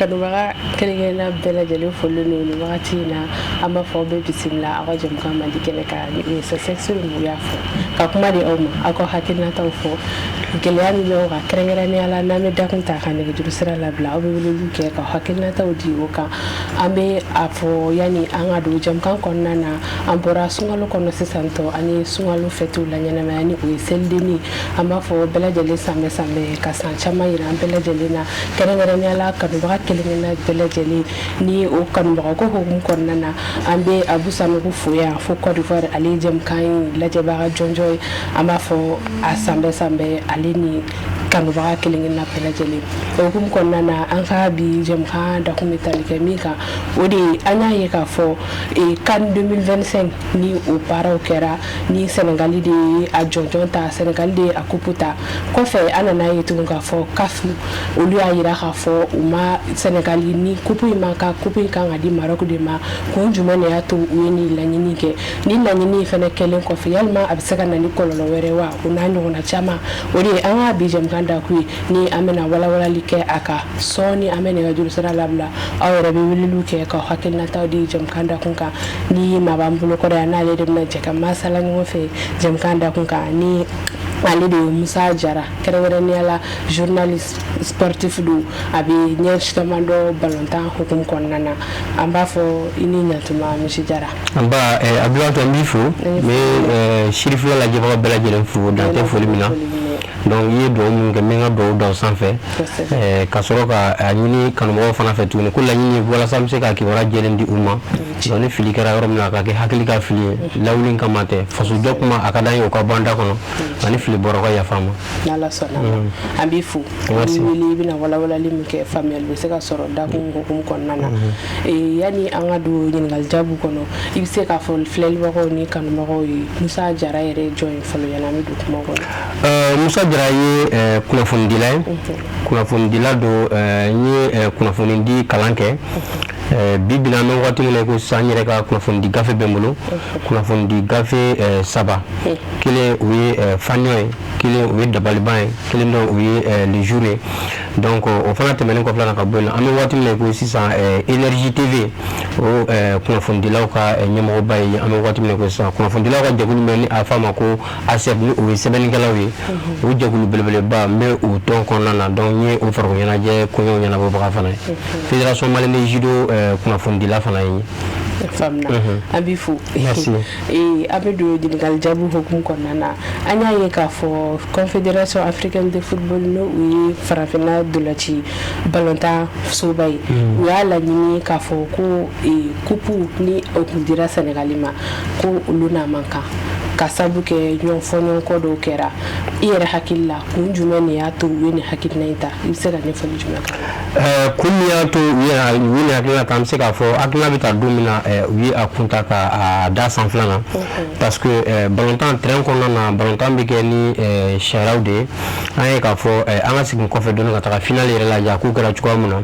Kanubaga kelenkelenna bɛɛ lajɛlen folilen don nin wagati in na. An b'a fɔ aw bɛɛ bisimila aw ka jɛmukan mandi kɛnɛ kan. Ni o ye sexe u y'a fɔ ka kuma di aw ma, aw ka hakilinataw fɔ gɛlɛya min bɛ aw kan, kɛrɛnkɛrɛnnenya la n'an bɛ dakun ta ka nɛgɛjuru sira labila, aw bɛ weleliw kɛ ka hakilinataw di o kan. An bɛ a fɔ, yanni an ka don jɛmukan kɔnɔna na, an bɔra sunkalo kɔnɔ sisan tɔ, an ye sunkalo fɛtiw la ɲɛnamaya, ni o ye selidenni. An b'a fɔ bɛɛ lajɛlen sanbɛ sanbɛ, ka san caman yira an bɛɛ lajɛlen na, kɛrɛnkɛrɛnnenya la kanubaga kelenkelenna bɛɛ lajɛlen. Ni o kanubaga ko hukumu kɔnɔna na, an bɛ Abu Sanogo fo yan fo Côte d'Ivoire. Ale ye jɛmukan in lajɛbaga jɔnjɔn ye. An b'a fɔ a sanbɛ sanbɛ, ale ni kanubaga kelenkelenna bɛɛ lajɛlen. O hukumu kɔnɔna na, an ka bi jɛmukan dakun bɛ tali kɛ min kan, o de ye an y'a ye k'a fɔ CAN 2025 ni o baaraw kɛra, ni Senegali de ye a jɔnjɔn ta, Senegali de ye a coupe ta. Kɔfɛ, an nana ye tugun k'a fɔ CAF, olu y'a yira k'a fɔ u ma Senegali ni coupe in ma ka coupe in kan ka di Maroc de ma. Kun jumɛn de y'a to u ye nin laɲini kɛ? Ni laɲini in fana kɛlen kɔfɛ, yalima a bɛ se ka na ni kɔlɔlɔ wɛrɛ wa? O n'a ɲɔgɔnna caman, o de ye an ka bi jɛmukan dakun ye, ni an bɛna walawalali kɛ a kan sɔɔni. An bɛ nɛgɛjuru sira labila, aw yɛrɛ bɛ weleliw kɛ ka hakilinataw di jɛmukan dakun kan. Ni maa b'an bolo kɔrɔ yan, n'ale de bɛna jɛ ka masala ɲɔgɔn fɛ jɛmukan dakun kan, ni ale de ye Musa Jara, kɛrɛnkɛrɛnnenya la journaliste sportif don, a bɛ ɲɛ caman dɔn balontan hukumu kɔnɔna na. An b'a fɔ i ni ɲantuma, Misi Jara. Nba Abdoulaye, n b'i fo, n bɛ sirifila lajɛbaga bɛɛ lajɛlen fo, dan tɛ foli min na. Donc i ye dugawu minnu kɛ, n bɛ n ka dugawu da o sanfɛ, ka sɔrɔ ka a ɲini kanubagaw fana fɛ tuguni ko laɲini ye walasa n bɛ se ka kibaruya jɛlen di u ma. Donc ni fili kɛra yɔrɔ min na, a ka kɛ hakili ka fili ye, lawuli kama tɛ, fasojɔ kuma a ka d'an ye, o ka bɔ an da kɔnɔ. Ani fili bɔra, ka yafa ma. N'Ala sɔnna ma, an b'i fo. An b'i wele, i bɛna walawalali min kɛ, faamuyali bɛ se ka sɔrɔ dakun hukumu kɔnɔna na. Yanni an ka don ɲininkali jaabi kɔnɔ, i bɛ se k'a fɔ filɛlibagaw ni kanubagaw ye, Musa Jara yɛrɛ ye jɔn ye fɔlɔ, yanni an bɛ don kuma kɔnɔ? Musa Jara ye kunnafonidila ye, kunnafonidila don. N ye kunnafonidi kalan kɛ. Bi bi an bɛ waati min na, ko sisan, n yɛrɛ ka kunnafonidi gafe bɛ n bolo, kunnafonidi gafe saba. Kelen, o ye Fanion ye, kelen, o ye Dabaliban ye, kelen dɔ, o ye Le Jour ye. Donc o fana tɛmɛnen kɔfɛ na ka bɔ yen, an bɛ waati min na, ko sisan, Énergie TV, o kunnafonidilaw ka ɲɛmɔgɔba ye. An bɛ waati min na, ko sisan, kunnafonidilaw ka jɛkulu min ni a f'a ma ko ASEP, ni o ye sɛbɛnnikɛlaw ye, o jɛkulu belebeleba, n bɛ o tɔn kɔnɔna na. Donc n ye o farikolo ɲɛnajɛ koɲɛw ɲɛnabɔbaga fana ye, Fédération malienne de judo kunnafonidila fana ye. Faamuna, an b'i fo. An bɛ don ɲininkali jaabi hukumu kɔnɔna na. An y'a ye k'a fɔ Confédération africaine de football, n'o ye farafinna dolaci balontan soba ye, u y'a laɲini k'a fɔ ko coupe ni o tun dira Sɛnɛgali ma, ko olu n'a man kan, ka sabu kɛ ɲɔgɔn fɔɲɔgɔnkɔ dɔw kɛra. I yɛrɛ hakili la, kun jumɛn de y'a to u ye nin hakilina in ta? I bɛ se ka ɲɛfɔli jumɛn kɛ? Kun min y'a to u ye nin hakilina ta, an bɛ se k'a fɔ hakilina bɛ ta don min na, u ye a kun ta ka da sanfɛla na, parce que balontan terrain kɔnɔna na, balontan bɛ kɛ ni sariyaw de ye. An ye k'a fɔ an ka segin kɔfɛ dɔɔnin ka taga finale yɛrɛ lajɛ, a ko kɛra cogoya min na,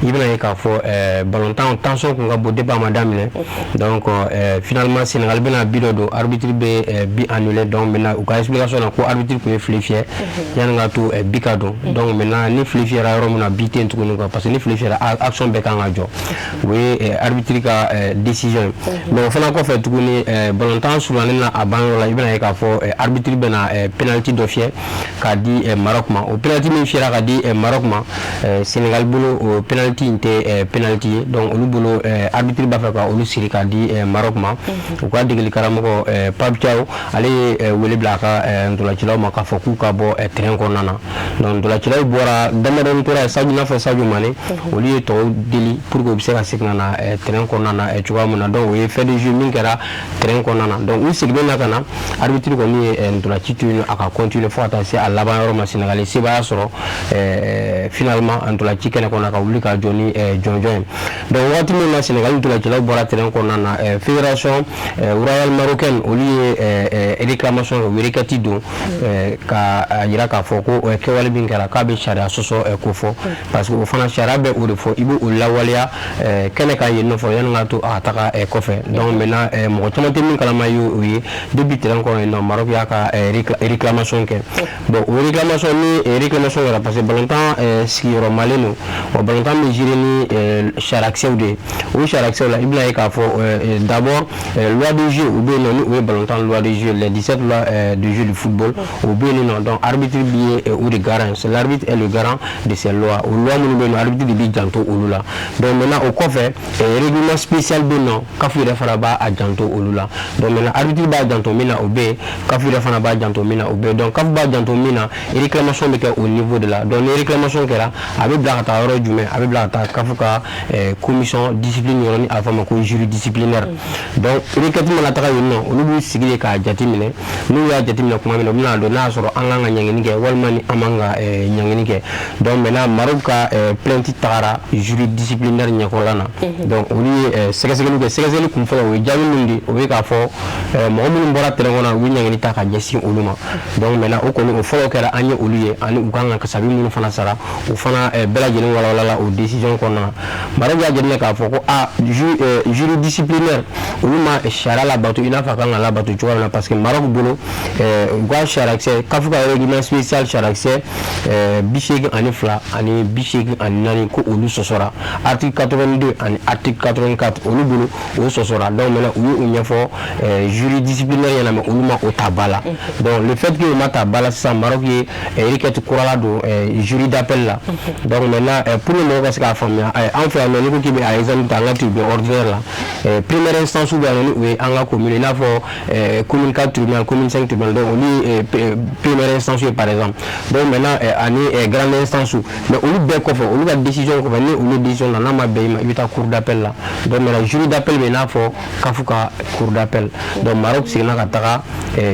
i bɛna ye k'a fɔ balontan tension kun ka bon depuis a ma daminɛ. Donc finalement, Sénégal bɛna but dɔ don, arbitre bɛ but annulé. Donc maintenant, u ka explication na, ko arbitre tun ye fili fiyɛ yanni ka to but ka don. Donc maintenant, ni fili fiyɛra yɔrɔ min na, but tɛ yen tuguni quoi, parce que ni fili fiyɛra, action bɛɛ kan ka jɔ. O ye arbitre ka décision ye. Mais o fana kɔfɛ tuguni, balontan surunyalen na a ban yɔrɔ la, i bɛna ye k'a fɔ arbitre bɛna penalty dɔ fiyɛ k'a di Maroc ma. O penalty min fiyɛra ka di Maroc ma, Sénégal bolo, o penalty in tɛ penalty ye. Donc olu bolo, arbitre b'a fɛ ka olu siri k'a di Maroc ma. U ka degeli karamɔgɔ Pape Thiaw, ale ye wele bila a ka ntolacilaw ma k'a fɔ k'u ka bɔ terrain kɔnɔna na. Donc ntolacilaw bɔra, damadɔni tora yen, Sadio, i n'a fɔ Sadio Mané, olu ye tɔw deli pour que u bɛ se ka segin ka na terrain kɔnɔna na cogoya min na. Donc o ye fait de jeu min kɛra terrain kɔnɔna na. Donc u seginnen na ka na, arbitre kɔni ye ntolanci to yen a ka continuer fo ka taa se a laban yɔrɔ ma. Sénégal ye sebaaya sɔrɔ finalement ntolanci kɛnɛ kɔnɔ, ka wuli ka jɔ ni jɔnjɔn ye. Donc waati min na Sénégal ntolacilaw bɔra terrain kɔnɔna na, fédération royale marocaine, olu ye réclamation kɛ, u ye requête don ka jira k'a fɔ ko kɛwale min kɛra, k'a bɛ sariya sɔsɔ ko fɔ, parce que o fana sariya bɛ o de fɔ, i b'o lawaleya kɛnɛ kan yen nɔ fɔlɔ yanni k'a to a ka taga kɔfɛ. Donc maintenant, mɔgɔ caman tɛ min kalama ye, o ye depuis terrain kɔnɔ yen nɔ, Maroc y'a ka réclamation kɛ. Bon, o réclamation, ni réclamation kɛra, parce que balontan sigiyɔrɔmalen don wa, balontan bɛ gérer ni sariyakisɛw de ye. O sariyakisɛw la, i bɛna ye k'a fɔ d'abord loi de jeu u bɛ yen nɔ, ni o ye balontan loi de jeu, les 17 lois de jeu du football, o bɛ yen nɔ. Donc arbitre bi ye o de garant, c'est l'arbitre est le garant de ces lois. O loi minnu bɛ yen nɔ, arbitre de b'i janto olu la. Donc maintenant, o kɔfɛ, règlement spécial bɛ yen nɔ, CAF yɛrɛ fana b'a janto olu la. Donc maintenant, arbitre b'a janto min na, o bɛ yen, CAF yɛrɛ fana b'a janto min na, o bɛ yen. Donc CAF b'a janto min na, réclamation bɛ kɛ au niveau de la. Donc ni réclamation kɛra, a bɛ bila ka taa yɔrɔ jumɛn? A bɛ bila ka taa CAF ka commission discipline yɔrɔ, ni a bɛ fɔ a ma ko jury disciplinaire. Donc requête mana taga yen nɔ, olu b'u sigi de k'a jateminɛ. N'u y'a jateminɛ tuma min na, u bɛna dɔn n'a y'a sɔrɔ an kan ka ɲangini kɛ walima ni an man ka ɲangini kɛ. Donc maintenant, Maroc ka plainte tagara jury disciplinaire ɲɛkɔrɔla na. Donc olu ye sɛgɛsɛgɛli kɛ. Sɛgɛsɛgɛli kun fɔlɔ, o ye jaabi min di, o bɛ k'a fɔ mɔgɔ minnu bɔra terrain kɔnɔ, u bɛ ɲangini ta ka ɲɛsin olu ma. Donc maintenant, o kɔni o fɔlɔ kɛra, an ye olu ye, ani u kan ka kasabi minnu fana sara, o fana bɛɛ lajɛlen walawalala o décision kɔnɔna na. Maroc y'a jateminɛ k'a fɔ ko a jury disciplinaire, olu ma sariya labato i n'a fɔ a kan ka labato cogoya min na, parce que Maroc bolo, u ka sariyakisɛ, CAF ka règlement spécial sariyakisɛ 82 ani 84, ko olu sɔsɔra, article 82 ani article 84, olu bolo o sɔsɔra. Donc maintenant, u ye o ɲɛfɔ jury disciplinaire ɲɛna, mais olu ma o ta ba la. Donc le fait que u ma ta ba la, sisan Maroc ye requête kura la don jury d'appel la. Donc maintenant, pour que mɔgɔw ka se k'a faamuya, an fɛ yan nɔ, n'i ko k'i bɛ a exemple ta an ka tribunal ordinaire la, première instance bɛ yan nɔ, ni o ye an ka commune, i n'a fɔ commune 4 tribunal, commune 5 tribunal, donc olu ye première instance ye par exemple. Donc maintenant, ani grande instance, mais olu bɛɛ kɔfɛ, olu ka décision kɔfɛ, ni olu décision na n'a ma bɛn i ma, i bɛ taa cour d'appel la. Donc maintenant, jury d'appel bɛ i n'a fɔ CAF ka cour d'appel. Donc Maroc seginna ka taga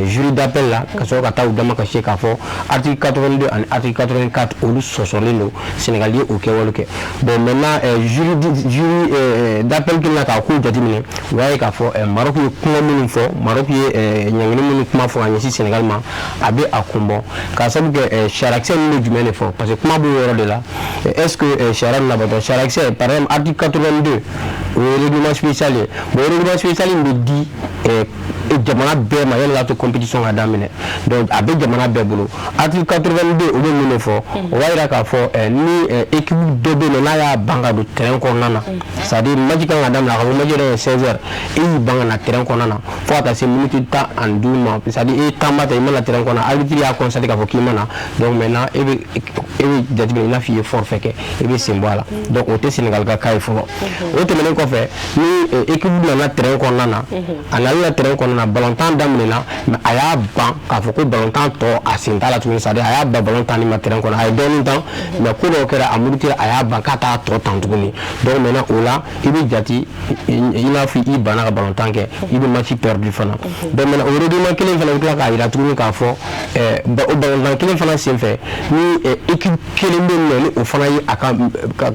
jury d'appel la ka sɔrɔ ka taa u dama ka se k'a fɔ article 82 ani article 84, olu sɔsɔlen don, Sénégal ye o kɛwale kɛ. Bon, maintenant, jury d'appel kelen na k'a ko jateminɛ, u y'a ye k'a fɔ Maroc ye kuma minnu fɔ, Maroc ye ɲangini minnu kuma fɔ ka ɲɛsin Sénégal ma, a bɛ a kun bɔ, k'a sababu kɛ sariyakisɛ ninnu bɛ jumɛn de fɔ, parce que kuma b'o yɔrɔ de la. Est ce que sariya nin labato? Sariyakisɛ, par exemple article 82, o ye règlement spécial ye. Bon, règlement spécial in bɛ di jamana bɛɛ ma yanni k'a to compétition ka daminɛ. Donc a bɛ jamana bɛɛ bolo. Article 82, o bɛ mun de fɔ? O b'a yira k'a fɔ ni équipe dɔ bɛ yen nɔ, n'a y'a ban ka don terrain kɔnɔna na, c'est à dire match kan ka daminɛ, a ka fɔ match yɛrɛ ye 16 heures, e y'i ban ka na terrain kɔnɔna na fo ka taa se minute 15 ma, c'est à dire e ye temps ba ta, i ma na terrain kɔnɔ, arbitre y'a constaté k'a fɔ k'i ma na. Donc maintenant, e bɛ jateminɛ i n'a fɔ i ye forfait kɛ, e bɛ sen bɔ a la. Donc o tɛ Sénégal ka cas ye fɔlɔ. O tɛmɛnen kɔfɛ, ni équipe nana terrain kɔnɔna na, a nali la terrain kɔnɔna na, balontan daminɛna, mais a y'a ban k'a fɔ ko balontan tɔ a sen t'a la tuguni, c'est à dire a y'a ban balon tanni ma terrain kɔnɔ, a ye dɔɔnin tan, mais ko dɔw kɛra, a murutira, a y'a ban k'a t'a tɔ tan tuguni. Donc maintenant, o la, i bɛ jate i n'a fɔ i banna ka balontan kɛ, i bɛ match perdu fana. Donc maintenant, o règlement kelen fana bɛ tila k'a jira tuguni k'a fɔ o balontan kelen fana senfɛ, ni équipe kelen bɛ yen nɔ, ni o fana ye a ka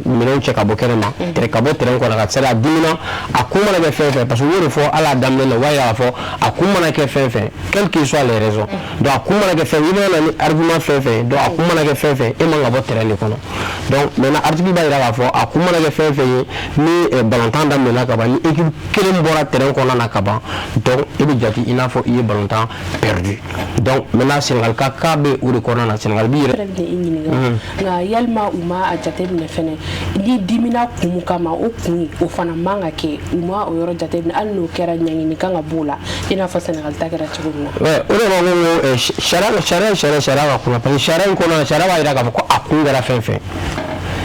minɛnw cɛ ka bɔ kɛnɛ ma, ka bɔ terrain kɔnɔ, ka c'est à dire a dimina, a kun mana kɛ fɛn fɛn, parce que u y'o de fɔ hali a daminɛ na, u b'a yira k'a fɔ a kun mana kɛ fɛn fɛn, quelles que soient les raisons. Donc a kun mana kɛ fɛn, i bɛ na ni argument fɛn fɛn, donc a kun mana kɛ fɛn fɛn, e man ka bɔ terrain de kɔnɔ. Donc maintenant, article b'a yira k'a fɔ a kun mana kɛ fɛn fɛn ye, ni balontan daminɛna ka ban, ni équipe kelen bɔra terrain kɔnɔna na ka ban, donc e bɛ jate i n'a fɔ i ye balontan perdu. Donc maintenant, Sénégal ka cas bɛ o de kɔnɔna na, Sénégal b'i yɛrɛ. Bɛ i ɲininka, nka yalima u ma a jateminɛ fɛnɛ, ni dimina kun mun kama, o kun o fana man ka kɛ, u ma o yɔrɔ jateminɛ, hali n'o kɛra, ɲangini kan ka b'o la, i n'a fɔ Sénégal ta kɛra cogo min na? Ouais, o de ma ko sariya ka kunna, parce que sariya in kɔnɔna na, sariya b'a jira k'a fɔ ko a kun kɛra fɛn fɛn,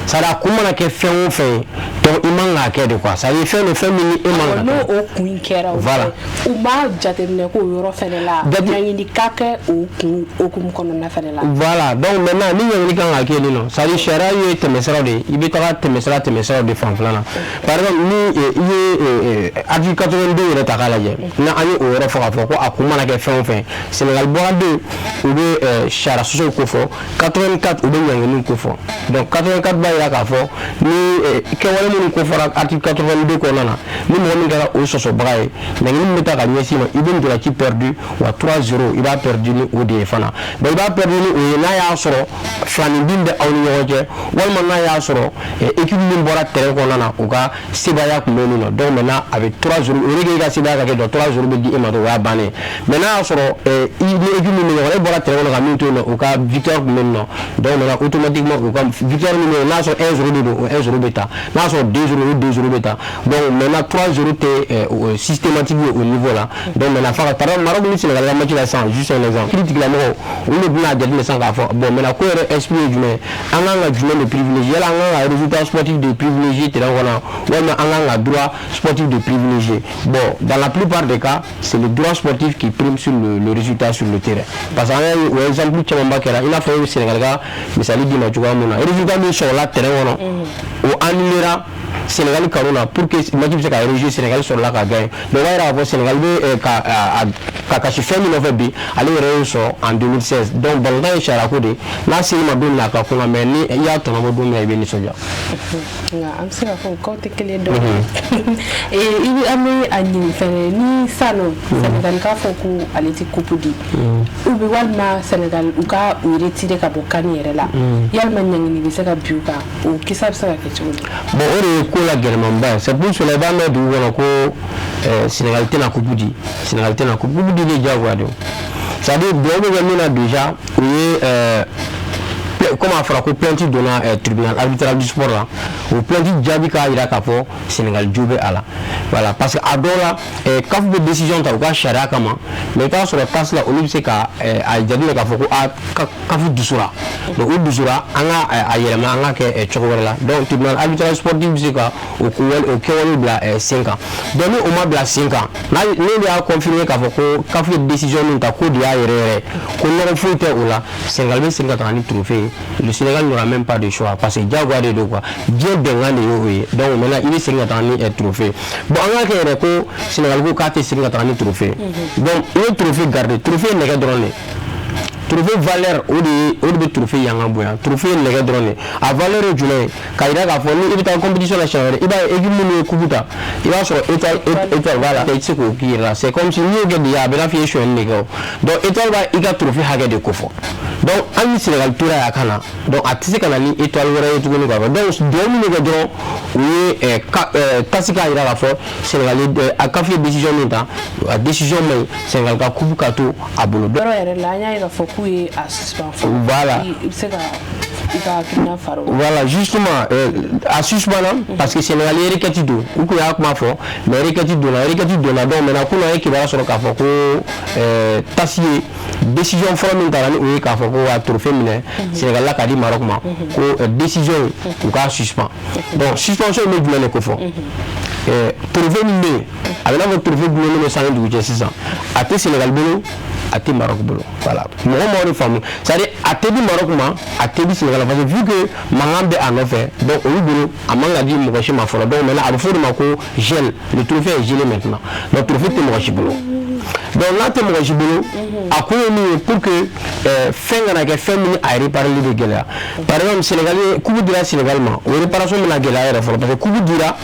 c'est à dire a kun mana kɛ fɛn o fɛn ye, donc i man k'a kɛ de quoi, c'est à dire fɛn don, fɛn min ni e man ka kɛ. N'o o kun kɛra o Voilà. u ma jateminɛ k'o yɔrɔ fɛnɛ la, ɲangini ka kɛ o kun hokumu kɔnɔna fɛnɛ la. Voilà, donc maintenant, ni ɲangini kan ka kɛ yen nɔ, c'est à dire sariya ye tɛmɛsiraw de ye, i bɛ taga tɛmɛsiraw de fanfɛla la. Par exemple, ni i ye article 82 yɛrɛ ta k'a lajɛ, ni an ye o yɔrɔ fɔ k'a fɔ ko a kun mana kɛ fɛn o fɛn, Sénégal bɔra den, u bɛ sariya sɔsɔw ko fɔ, 84, u bɛ ɲanginiw ko fɔ. Donc 84 b'a jira k'a fɔ ni kɛwale minnu ko fɔra article 82 kɔnɔna na, ni mɔgɔ min kɛra o sɔsɔbaga ye, ɲangili min bɛ taa ka ɲɛsin ma, i bɛ ntolanci perdu wa 3-0, i b'a perdu ni o de ye fana. Donc i b'a perdu ni o ye n'a y'a sɔrɔ filanin bɛ aw ni ɲɔgɔn cɛ, walima n'a y'a sɔrɔ équipe min bɔra terrain kɔnɔna na, u ka sebaaya tun bɛ yen nɔ. Donc maintenant a bɛ 3-0 o de k'e ka sebaaya ka kɛ, donc 3-0 bɛ di e ma, o y'a bannen. Mais n'a y'a sɔrɔ i ni équipe min bɛ ɲɔgɔn na, e bɔra terrain kɔnɔ ka min to yen nɔ, u ka victoire tun bɛ yen nɔ, donc maintenant automatiquement u ka victoire min bɛ yen, n'a sɔrɔ 1-0 de don, o 1-0 bɛ ta, n'a sɔrɔ 2-0, o 2-0 bɛ ta. Donc maintenant 3-0 tɛ systématique au niveau là. Donc maintenant fa par exemple Maroc ni Sénégal ka match la sisan, juste un exemple, kiiri tigilamɔgɔw, olu de bɛna jateminɛ sisan k'a fɔ: bon, maintenant ko yɛrɛ esprit ye jumɛn ye, an kan ka jumɛn de privilégier? Yala an kan ka résultat sportif de privilégier terrain kɔnɔ, walima an kan ka droit sportif de privilégier? Bon, dans la plupart des cas, c'est le droit sportif qui prime sur le résultat sur le terrain, parce que an y'a ye, o exemple camanba kɛra. I n'a fɔ e bɛ Sénégal ka misali d'i ma cogoya mun na, résultat min sɔrɔla terrain kɔnɔ, o annulera Sénégal kanu na pour que match bɛ se ka rejouer, Sénégal sɔrɔla ka gagner. Donc o b'a yira k'a fɔ Sénégal bɛ ka kasi fɛn min nɔfɛ bi, ale yɛrɛ y'o sɔrɔ en 2016. Donc balontan ye sariya ko de ye, n'a ser'i ma don min na, a ka kunna, mais ni i y'a tɔnɔbɔ don min na, i bɛ nisɔndiya. Nka an bɛ se k'a fɔ o kaw tɛ kelen dɔn. I bɛ an bɛ a ɲini fɛnɛ ni sisan nɔ Sénégal k'a fɔ ko ale tɛ coupe di, ou bien walima Sénégal u ka u retirer ka bɔ CAN yɛrɛ la, yalima ɲangini bɛ se ka bin u kan, o kisa bɛ se ka kɛ cogo di? Bon, o de ye ko la gɛlɛmanba ye. C'est pour cela i b'a mɛn dugu kɔnɔ ko Sénégal tɛna coupe di, Sénégal tɛna coupe di de, diyagoya de. C'est à dire dugawu bɛ kɛ min na déjà, o ye comme a fɔra ko plainte donna tribunal arbitral du sport la, o plainte jaabi k'a jira k'a fɔ Sénégal jo bɛ a la. Voilà, parce que a dɔw la CAF bɛ décision ta u ka sariya kama, mais i t'a sɔrɔ TAS la, olu bɛ se ka a jateminɛ k'a fɔ ko a CAF dusura, donc u dusura, an ka a yɛlɛma, an ka kɛ cogo wɛrɛ la. Donc tribunal arbitral sportif bɛ se ka o o kɛwale bila sen kan. Donc ni o ma bila sen kan, n'olu y'a confirmer k'a fɔ ko CAF ye décision min ta, k'o de y'a yɛrɛ yɛrɛ, ko nɔgɔ foyi tɛ o la, Sénégal bɛ segin ka taga ni trophée ye. Le Sénégal n'aura même pas de choix, parce que diyagoya de don quoi, diɲɛ bɛnkan de y'o ye. Donc maintenant i bɛ segin ka taga ni trophée. Bon, an k'a kɛ yɛrɛ ko Sénégal ko k'a tɛ segin ka taga ni trophée, donc i ye trophée garder. Trophée ye nɛgɛ dɔrɔn de, trophée valeur o de ye, o de bɛ trophée yangan bonya. Trophée ye nɛgɛ dɔrɔn de, a valeur ye jumɛn ye? K'a yira k'a fɔ ni i bɛ taa compétition la siɲɛ wɛrɛ, i b'a ye équipe minnu ye coupe ta, i b'a sɔrɔ étoile, étoile, voilà, i tɛ se k'o k'i yɛrɛ la. C'est comme si n'i y'o kɛ déjà, a bɛ n'a fɔ i ye sonyɛli de kɛ o. Donc étoile b'a i ka trophée hakɛ de ko fɔ. Donc hali ni Sénégal tora yen a ka na, donc a tɛ se ka na ni étoile wɛrɛ ye tuguni quoi. Donc dugawu min bɛ kɛ dɔrɔn, o ye TAS k'a yira k'a fɔ Sénégal ye, a CAF ye décision min ta, a décision man ɲi, Sénégal ka coupe ka to a bolo. Yɔrɔ yɛrɛ la, an y'a ye k'a fɔ k'u ye a suspend fɔlɔ. Voilà. I bɛ se ka i ka hakilina fara o kan. Voilà, justement, a suspend parce que Sénégal ye requête don, u kun y'a kuma fɔ, mais requête donna, requête donna. Donc maintenant kunun an ye kibaruya sɔrɔ k'a fɔ ko TAS ye décision fɔlɔ min taara ni o ye k'a fɔ ko ka trophée minɛ Sénégal la k'a di Maroc ma, ko décision u k'a suspend. Donc suspension bɛ jumɛn de ko fɔ? Trophée min bɛ yen, a bɛ n'a fɔ trophée gulonnen bɛ san ni dugu cɛ sisan, a tɛ Sénégal bolo, a tɛ Maroc bolo. Voilà, mɔgɔ m'o de faamu, c'est à dire a tɛ di Maroc ma, a tɛ di Sénégal, parce que vu que mankan bɛ a nɔfɛ, donc olu bolo a man ka di mɔgɔ si ma fɔlɔ. Donc maintenant a bɛ fɔ o de ma ko gel, le trophée est gelé maintenant. Donc trophée tɛ mɔgɔ si bolo. Donc n'a tɛ mɔgɔ si bolo, a kun ye min ye, pour que fɛn kana kɛ fɛn min a répareli bɛ gɛlɛya. Par exemple, Sénégal ye coupe dira Sénégal ma, o réparation bɛna gɛlɛya yɛrɛ fɔlɔ, parce que coupe dira,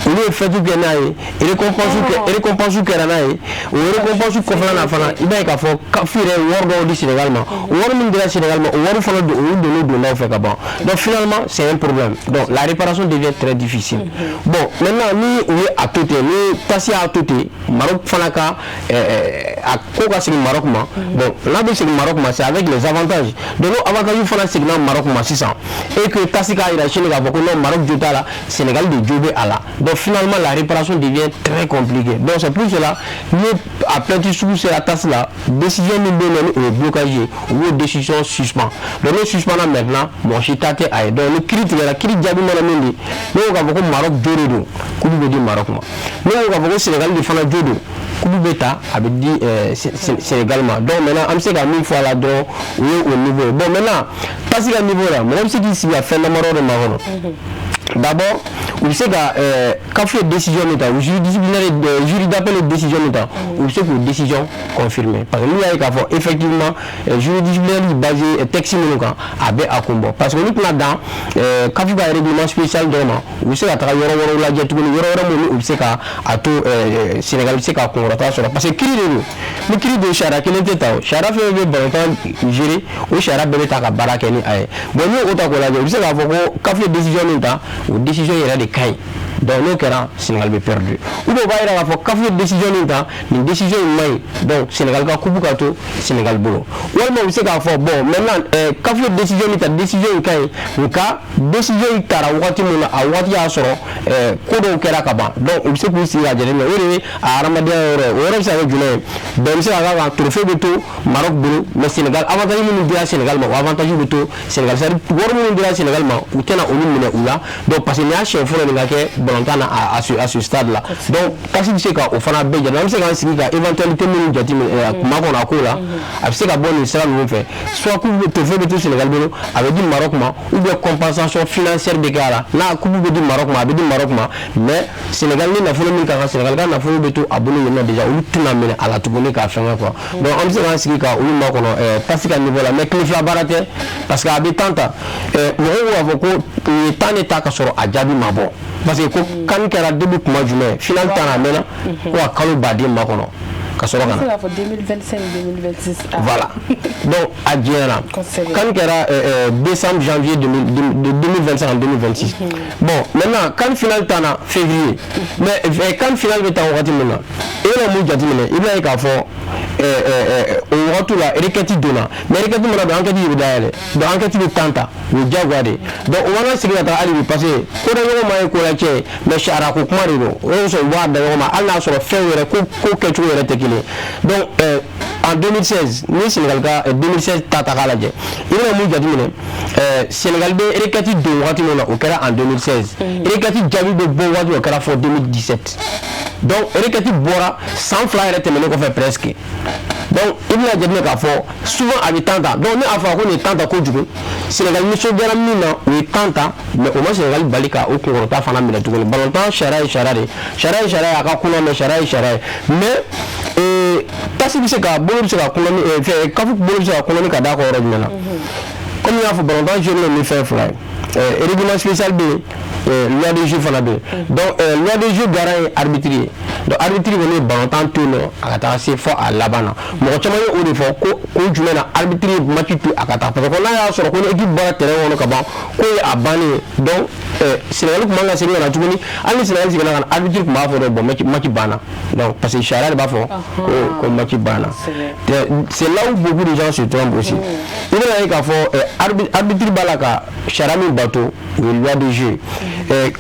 olu ye fête kɛ n'a ye, récompense kɛ, récompense kɛra n'a ye. O récompense kɔfɛla na fana, i b'a ye k'a fɔ CAF yɛrɛ ye wari dɔw di Sénégal ma, o wari min dira Sénégal ma, o wari fana don, olu donn'o dondaw fɛ ka ban. Donc finalement c'est un problème, donc la réparation devient très difficile. Bon, maintenant ni u ye a to ten, ni TAS y'a to ten, Maroc fana ka a ko ka segin Maroc ma. Bon, n'a bɛ segin Maroc ma, c'est avec les avantages. Donc n'o avantage fana seginna Maroc ma sisan, et que TAS k'a yira sini k'a fɔ ko non, Maroc jo t'a la, Sénégal de jo bɛ a la, donc finalement la réparation devient très compliquée. Donc c'est pour cela ni a plainte sugu sera TAS la, décision min bɛ yen nɔ, ni o ye blocage ye, u b'o décision suspend. Donc n'o suspend maintenant, mɔgɔ si ta tɛ a ye. Donc ni kiiri tigɛra, kiiri jaabi mana min di, n'o ko k'a fɔ ko Maroc jo de don, coupe bɛ di Maroc ma. N'o ko k'a fɔ ko Sénégal de fana jo don, coupe bɛ ta, a bɛ di Sénégal ma. Donc maintenant an bɛ se ka min fɔ a la dɔrɔn, o ye o niveau ye. Bon, maintenant TAS ka niveau la, mɔgɔ bɛ se k'i sigi ka fɛn damadɔ de makɔnɔ. D'abord, U bɛ se ka CAF ye décision min ta, u jury disciplinaire, jury d'appel ye décision min ta, u bɛ se k'o décision confirmer, parce que n'u y'a ye k'a fɔ effectivement jury disciplinaire basé texte minnu kan, a bɛ a kun bɔ, parce que olu tɛna dan CAF ka règlement spécial dɔrɔn ma. U bɛ se ka taga yɔrɔ wɛrɛw lajɛ tuguni, yɔrɔ wɛrɛ minnu u bɛ se ka a to Sénégal bɛ se ka kunkɔrɔta sɔrɔ, parce que kiiri de don. Ni kiiri don, sariya kelen tɛ ta. O sariya fɛn fɛn bɛ balontan gérer, o sariya bɛɛ bɛ ta ka baara kɛ ni a ye. Bon, n'i y'o ta k'o lajɛ, u bɛ se k'a fɔ ko CAF ye décision min ta, o décision yɛrɛ de ka ɲi. Donc n'o kɛra, Sénégal bɛ perdu. Ou bien o b'a yira k'a fɔ CAF ye décision min ta, nin décision in man ɲi, donc Sénégal ka coupe ka to Sénégal bolo. Walima u bɛ se k'a fɔ bon, maintenant CAF ye décision min ta, décision in ka ɲi, nka décision in tara wagati min na, a wagati y'a sɔrɔ ko dɔw kɛra ka ban. Donc u bɛ se k'u sigi ka jateminɛ. O de ye a hadamadenya yɔrɔ ye. O yɔrɔ bɛ se ka kɛ jumɛn ye? Bɛn bɛ se ka k'a kan, trophée bɛ to Maroc bolo, mais Sénégal, avantage minnu dira Sénégal ma, o avantage bɛ to Sénégal, c'est à dire wari minnu dira Sénégal ma, u tɛna olu minɛ u la. Donc parce que nin y'a siɲɛ fɔlɔ nin ka kɛ balontan na à ce stade là. Donc TAS bɛ se ka o fana bɛɛ jate. An bɛ se k'an sigi ka éventualité minnu jateminɛ kuma kɔnɔ a ko la, a bɛ se ka bɔ nin sira ninnu fɛ: soit coupe, trophée bɛ to Sénégal bolo, a bɛ di Maroc ma, ou bien compensation financière bɛ kɛ a la. N'a coupe bɛ di Maroc ma, a bɛ di Maroc ma, mais Sénégal ni nafolo min ka kan, Sénégal ka nafolo bɛ to a bolo yen nɔ déjà, olu tɛna minɛ a la tuguni k'a fɛngɛ quoi. Donc an bɛ se k'an sigi ka olu makɔnɔ TAS ka niveau la, mais tile 2 baara tɛ, parce que a bɛ temps ta. Mɔgɔw b'a fɔ ko u ye temps de ta ka sɔrɔ a jaabi ma bɔ, parce que ko CAN kɛra début kuma jumɛn, finale tan a mɛnna ko ka kalo baden makɔnɔ ka sɔrɔ ka na. Fɔ 2025, 2026. Voilà, donc a diɲɛna. CAN kɛra décembre, janvier 2025 en 2026. Bon, maintenant CAN finale tan na février, mais CAN finale bɛ taa wagati min na, i bɛna mun jateminɛ? I bɛna ye k'a fɔ o wagati la requête donna, mais requête mana don, enquête de bɛ dayɛlɛ. Donc enquête bɛ temps ta, o ye diyagoya de ye. Donc o mana segin ka taa hali bi, parce que ko da ɲɔgɔn ma ye ko la cɛ ye, mais sariya ko kuma de don. O de sɔrɔ u b'a da ɲɔgɔn ma, hali n'a sɔrɔ fɛnw yɛrɛ ko kɛcogo yɛrɛ tɛ kelen ye. Donc en 2016, ni Sénégal ka 2016 ta k'a lajɛ, i bɛna mun jateminɛ? Sénégal bɛ requête don wagati min na, o kɛra en 2016. Requête jaabi bɛ bɔ wagati, o kɛra fɔ 2017. Donc requête bɔra san 2 yɛrɛ tɛmɛnen kɔfɛ presque. Donc i bɛna jateminɛ k'a fɔ souvent a bɛ temps ta. Donc ni a fɔra ko nin ye temps ta kojugu, Sénégal nisɔndiyara min na, o ye temps ta, mais o ma Sénégal bali ka o kunkɔrɔta fana minɛ tuguni. Balontan sariya ye sariya de ye, sariya ye sariya ye, a ka kunna, mais sariya ye sariya ye. Mais TAS bɛ se ka bolo bɛ se ka kunna ni fɛn, CAF bolo bɛ se ka kunna ni ka d'a kɔ yɔrɔ jumɛn na? Komi n y'a fɔ, balontan joué ni fɛn fila ye: règlement spécial bɛ yen, loi de jeu fana bɛ yen. Donc loi de jeu garant ye arbitre ye. Donc arbitre kɔni ye balontan to yen nɔ a ka taa se fɔ a laban na. Mɔgɔ caman ye o de fɔ ko kun jumɛn na arbitre ye match to a ka taa, parce que ko n'a y'a sɔrɔ ko ni équipe bɔra terrain kɔnɔ ka ban, k'o ye a bannen ye. Donc Sénégal tun man ka segin ka na tuguni. Hali ni Sénégal seginna ka na, arbitre tun b'a fɔ dɔrɔn bon, match banna. Donc parce que sariya de b'a fɔ ko match banna. C'est là où beaucoup de gens se trompent aussi. I bɛna ye k'a fɔ arbitre b'a la ka sariya min bato, o ye loi de jeu.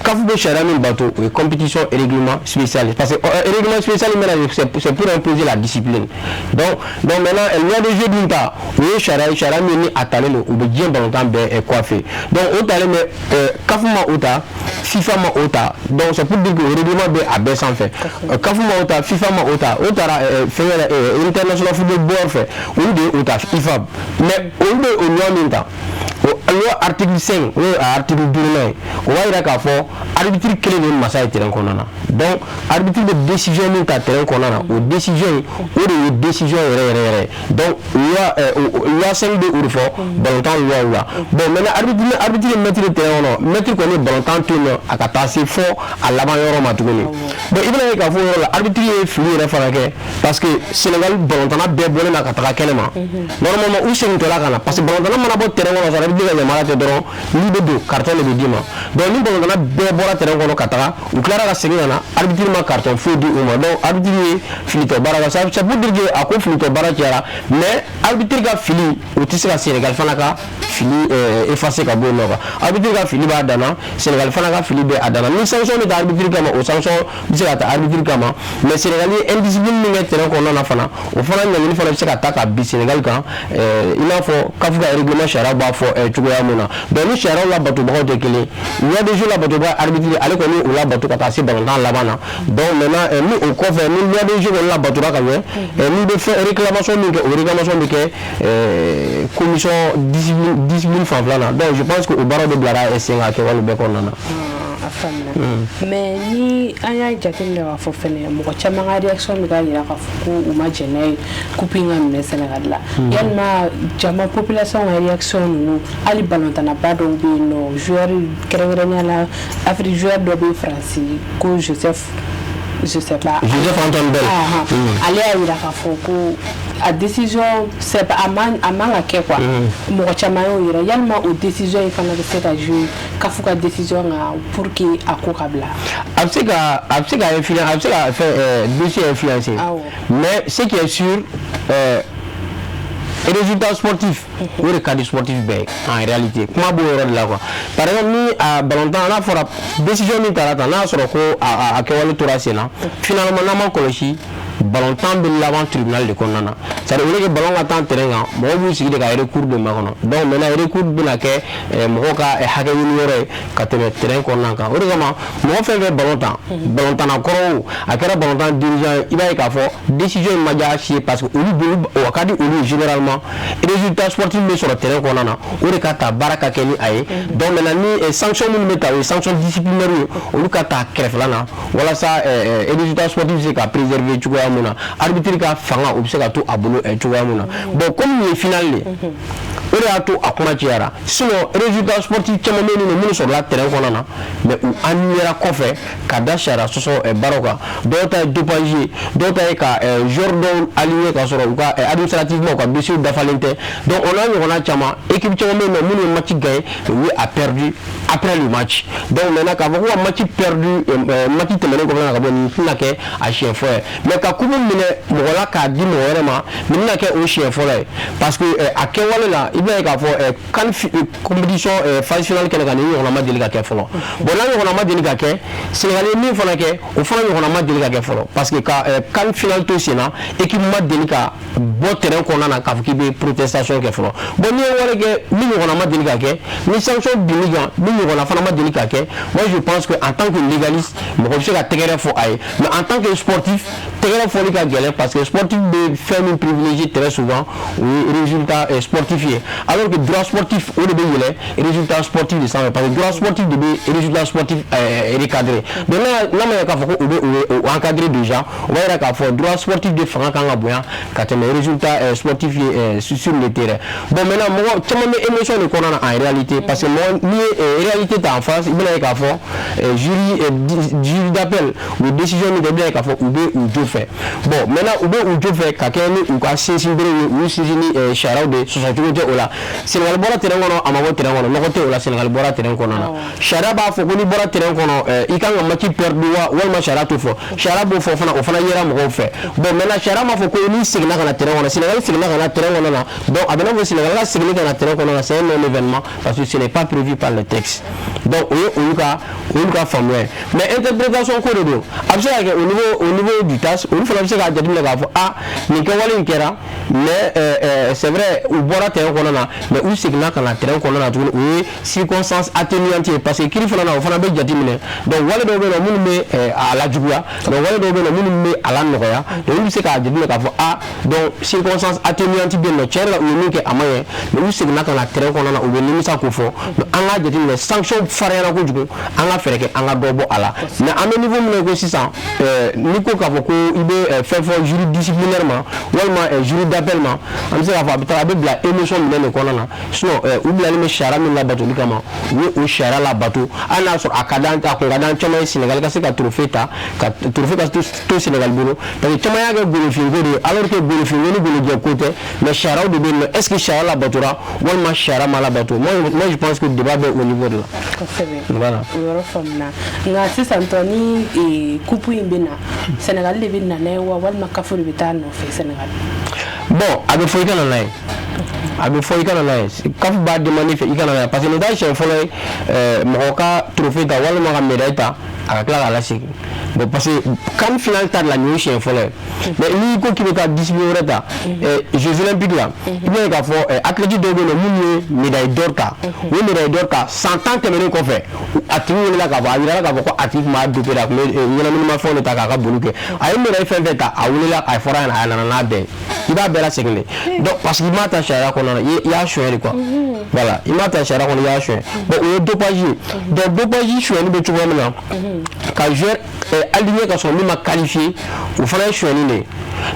CAF bɛ sariya min bato, o ye compétition et règlement spécial, parce que règlement spécial min na, c'est pour imposer la discipline. Donc maintenant loi de jeu dun ta, o ye sariya ye, sariya min ni a talen don, u bɛ diɲɛ balontan bɛɛ coiffé. Donc o talen bɛ, CAF ma o ta, FIFA ma o ta. Donc c'est pour dire que règlement bɛ a bɛɛ sanfɛ. CAF ma o ta, FIFA ma o ta, o taara fɛnkɛ la, International Football Board fɛ, olu de ye o ta, IFAB. Mais olu bɛ o loi min ta, o loi article 5, o ye a article duurunan ye, o b'a yira k'a fɔ arbitre kelen de ye masa ye terrain kɔnɔna na. Donc arbitre bɛ décision min ta terrain kɔnɔna na, o décision in, o de ye décision yɛrɛ yɛrɛ yɛrɛ. Donc loi 5 bɛ o de fɔ balontan loi la. Bon, maintenant arbitre ye maître ye terrain kɔnɔ. Maître kɔni ye balontan to yen nɔ a ka taa se fɔ a laban yɔrɔ ma tuguni. Bon, i bɛna ye k'a fɔ o yɔrɔ la, arbitre ye fili yɛrɛ fana kɛ, parce que Sénégal balontanna bɛɛ bɔlen na ka taga kɛnɛ ma. Normalement u segintɔla ka na, parce que balontanna mana bɔ terrain kɔnɔ sɔrɔ, arbitre ka yamaruya tɛ dɔrɔn, n'i bɛ don, carton de bɛ d'i ma. Donc ni balontanna bɛɛ bɔra terrain kɔnɔ ka taga, u tilara ka segin ka na, arbitre ma carton foyi di u ma. Donc arbitre ye filitɔ baara kɛ. C'est pour dire que a ko filitɔ baara cayara, mais arbitre ka fili, o tɛ se ka Sénégal fana ka fili effacer ka bɔ yen nɔ quoi. Arbitre ka fili b'a dan na, Sénégal fana ka fili bɛ a dan na. Ni sanction bɛ ta arbitre kama, o sanction bɛ se ka ta arbitre kama, mais Sénégal ye indiscipline min kɛ terrain kɔnɔna na fana, o fana ɲangili fana bɛ se ka ta ka bin Sénégal kan, i n'a fɔ CAF ka règlement sariya b'a fɔ cogoya mun na. Donc ni sariyaw labatobagaw tɛ kelen, loi de jeu labatobaga arbitre, ale kɔni o labato ka taa se balontan laban na. Donc maintenant ni o kɔfɛ, ni loi de jeu kɔni labatora ka ɲɛ, n'i bɛ fɛn réclamation min kɛ, o réclamation bɛ kɛ commission discipline fanfɛla la. Donc je pense que o baaraw de bilara sen kan kɛwale bɛɛ kɔnɔna na. A Faamuna, mais ni an y'a jateminɛ k'a fɔ fɛnɛ, mɔgɔ caman ka réaction bɛ ka yira k'a fɔ ko u ma jɛn n'a ye coupe in ka minɛ Sénégal la. Yalima jama, population ka réaction ninnu, hali balontanaba dɔw bɛ yen nɔ, joueur, kɛrɛnkɛrɛnnenya la Afrique, joueur dɔ bɛ Faransi ko Joseph, je sais pas. Joseph Antoine Bell. Ale y'a yira k'a fɔ ko a décision, c'est pas, a man ka kɛ quoi. Mɔgɔ caman y'o yira. Yalima o décision in fana bɛ se ka jouer CAF ka décision kan pour que a ko ka bila? A bɛ se ka influencer, a bɛ se ka fɛn dossier influencer. Mais ce qui est sûr, résultat sportif, o de ka di sportif bɛɛ ye en réalité. Kuma b'o yɔrɔ de la quoi. Par exemple, ni a balontan n'a fɔra décision min taara tan, n'a y'a sɔrɔ ko a kɛwale tora sen na, finalement n'an ma kɔlɔsi, balontan bɛ laban tribunal de kɔnɔna na. C'est à dire, au lieu que ballon ka taa terrain kan, mɔgɔw b'u sigi de ka recours de makɔnɔ. Donc maintenant, recours bɛna kɛ mɔgɔw ka hakɛ ɲini yɔrɔ ye ka tɛmɛ terrain kɔnɔna kan. O de kama, mɔgɔ fɛn fɛn ballon tan, balontanna kɔrɔ o, a kɛra balontan dirigeant ye, i b'a ye k'a fɔ décision in ma diya si ye, parce que olu bolo, o ka di olu ye. Généralement, résultat sportif bɛ sɔrɔ terrain kɔnɔna na, o de ka ta baara ka kɛ ni a ye. Donc maintenant, ni sanction minnu bɛ ta, o ye sanction disciplinaire ye, olu ka ta kɛrɛfɛla na, walasa résultat sportif bɛ se ka préserver cogoya mun na, arbitre ka fanga, o bɛ se ka to a bolo cogoya mun na. Bon, comme nin ye finale de ye, o de y'a to a kuma cayara. Sinon, résultat sportif caman bɛ yen nɔ minnu sɔrɔla terrain kɔnɔna na, mais u annulera kɔfɛ ka da sariya sɔsɔ baaraw kan. Dɔw ta ye dopage ye, dɔw ta ye ka joueur dɔw aligner ka sɔrɔ u ka administrativement u ka dossier dafalen tɛ. Donc o n'a ɲɔgɔnna caman, équipe caman bɛ yen nɔ minnu ye match gagné, u ye a perdu après le match. Donc maintenant, k'a fɔ ko ka match perdu match tɛmɛnen kɔfɛ ka bɔ, nin tɛna kɛ a siɲɛ fɔlɔ ye. Mais ka coupe minɛ mɔgɔ la k'a di mɔgɔ wɛrɛ ma, nin bɛna kɛ o siɲɛ fɔlɔ ye, parce que a kɛwale la, i bɛna ye k'a fɔ CAN compétition phase finale kɛnɛ kan, nin ɲɔgɔnna ma deli ka kɛ fɔlɔ. Bon, n'a ɲɔgɔnna ma deli ka kɛ, Sénégal ye min fana kɛ, o fana ɲɔgɔnna ma deli ka kɛ fɔlɔ, parce que ka CAN finale to sen na, équipe ma deli ka bɔ terrain kɔnɔna na k'a fɔ k'i bɛ protestation kɛ fɔlɔ. Bon, n'i ye wale kɛ min ɲɔgɔnna ma deli ka kɛ, ni sanction binn'i kan min ɲɔgɔnna fana ma deli ka kɛ, moi je pense que en tant que légaliste, mɔgɔ bɛ se ka tɛgɛrɛ fɔ a ye. Mais en tant que sportif, tɛgɛrɛ fɔli ka gɛlɛn, parce que sportif bɛ fɛn min privilégié très souvent, o ye résultat sportif ye, alors que droit sportif, o de bɛ yɛlɛ résultat sportif de sanfɛ, parce que droit sportif de bɛ résultat sportif recadré. Donc n'a ma ɲɛ k'a fɔ ko u bɛ o encadré déjà, o b'a yira k'a fɔ droit sportif de fanga kan ka bonya ka tɛmɛ résultat sportif ye sur le terrain. Bon, maintenant, mɔgɔ caman bɛ émotion de kɔnɔna na en réalité, parce que mɔgɔ n'i ye réalité ta en face, i bɛna ye k'a fɔ jury d'appel, u ye décision min kɛ, i bɛna ye k'a fɔ u bɛ u jo fɛ. Bon, maintenant, u bɛ u jo fɛ ka kɛ ni u ka sinsin berew ye, u y'u sinsin ni sariyaw de, sɔsɔcogo tɛ o la. Sénégal bɔra terrain kɔnɔ, a ma bɔ terrain kɔnɔ, nɔgɔ tɛ o la. Sénégal bɔra terrain kɔnɔ na, sariya b'a fɔ ko n'i bɔra terrain kɔnɔ, i kan ka match perdu wa, walima sariya t'o fɔ? Sariya b'o fɔ fana, o fana yera mɔgɔw fɛ. Bon, maintenant, sariya m'a fɔ ko n'i seginna ka na terrain kɔnɔ. Sénégal seginna ka na terrain kɔnɔ na, donc a bɛ n'a fɔ Sénégal ka seginni ka na terrain kɔnɔ na, c'est un non événement, parce que ce n'est pas prévu par le texte. Donc o ye olu ka faamuya ye. Mais interprétation ko de don. A bɛ se ka kɛ au niveau du TAS, olu fana bɛ se k'a jateminɛ k'a fɔ ah, nin kɛwale in kɛra, mais c'est vrai, u bɔra terrain kɔnɔ na, mais u seginna ka na terrain kɔnɔ na tuguni, o ye circonstance atténuante ye, parce que kiiri fana na, o fana bɛ jateminɛ. Donc wale dɔw bɛ yen nɔ minnu bɛ a lajuguya, donc wale dɔw bɛ yen nɔ minnu bɛ a la nɔgɔya. Donc olu bɛ se k'a jateminɛ k'a fɔ ah, donc circonstance atténuante bɛ yen nɔ, tiɲɛ yɛrɛ la, u ye min kɛ a ma ɲɛ, mais u seginna ka na terrain kɔnɔ na, u bɛ nimisa ko fɔ. Mais an k'a jateminɛ, sanction farinyana kojugu, an ka fɛɛrɛ kɛ an ka dɔ bɔ a la. Mais an bɛ niveau min na ko sisan, n'i ko k'a fɔ ko i bɛ fɛn fɔ jury disciplinaire ma walima jury d'appel ma, an bɛ se k'a fɔ a bɛ taa a bɛ bila émotion minɛ de kɔnɔna na. Sinon, u bilalen bɛ sariya min labatoli kama, u ye o sariya labato, hali n'a sɔrɔ a ka d'an, a kun ka d'an caman ye Sénégal ka se ka trophée ta, ka trophée ka to Sénégal bolo, parce que caman y'a kɛ golofinko de ye, alors que golofinko ni golojɛ ko tɛ, mais sariyaw de bɛ yen nɔ. Est ce que sariya labatora walima sariya ma labato? Moi je pense que débat bɛ au niveau de la. Kosɛbɛ. Voilà. O yɔrɔ faamuna. Nka sisan tɔ, ni coupe in bɛ na, Sénégal de bɛ na n'a ye wa, walima CAF de bɛ taa nɔfɛ Sénégal? Bon, a bɛ fɔ i ka na n'a ye, a bɛ fɔ i ka na n'a ye. CAF b'a demandé fɛ i ka na n'a ye, parce que nin t'a siɲɛ fɔlɔ ye mɔgɔ ka trophée ta walima ka médaille ta. A ka tila k'a lasegin. Bon, parce que CAN finale ta de la, nin ye siɲɛ fɔlɔ ye. Mais n'i ko k'i bɛ taa discipline wɛrɛ ta, Jeux olympiques la, i b'a ye k'a fɔ athlète dɔw bɛ yen nɔ minnu ye médaille d'or ta, u ye médaille d'or ta, san 10 tɛmɛnen kɔfɛ, a tigi welela k'a fɔ, a yirala k'a fɔ ko a tigi tun b'a dopé, a tun bɛ ɲɛnaminimafɛnw de ta k'a ka boli kɛ. A ye médaille fɛn fɛn ta, a welela, a fɔra a ɲɛna, a nana n'a bɛɛ ye. I b'a bɛɛ lasegin de. Donc parce que i m'a ta sariya kɔnɔna na, i y'a suɲɛ de quoi. Voilà, i m'a ta sariya kɔnɔ, i y'a suɲɛ. Bon, o ye dopage ye. Donc dopage suɲɛni bɛ cogoya min na, ka joueur aligné ka sɔrɔ min ma qualifié, o fana ye suɲɛni de ye.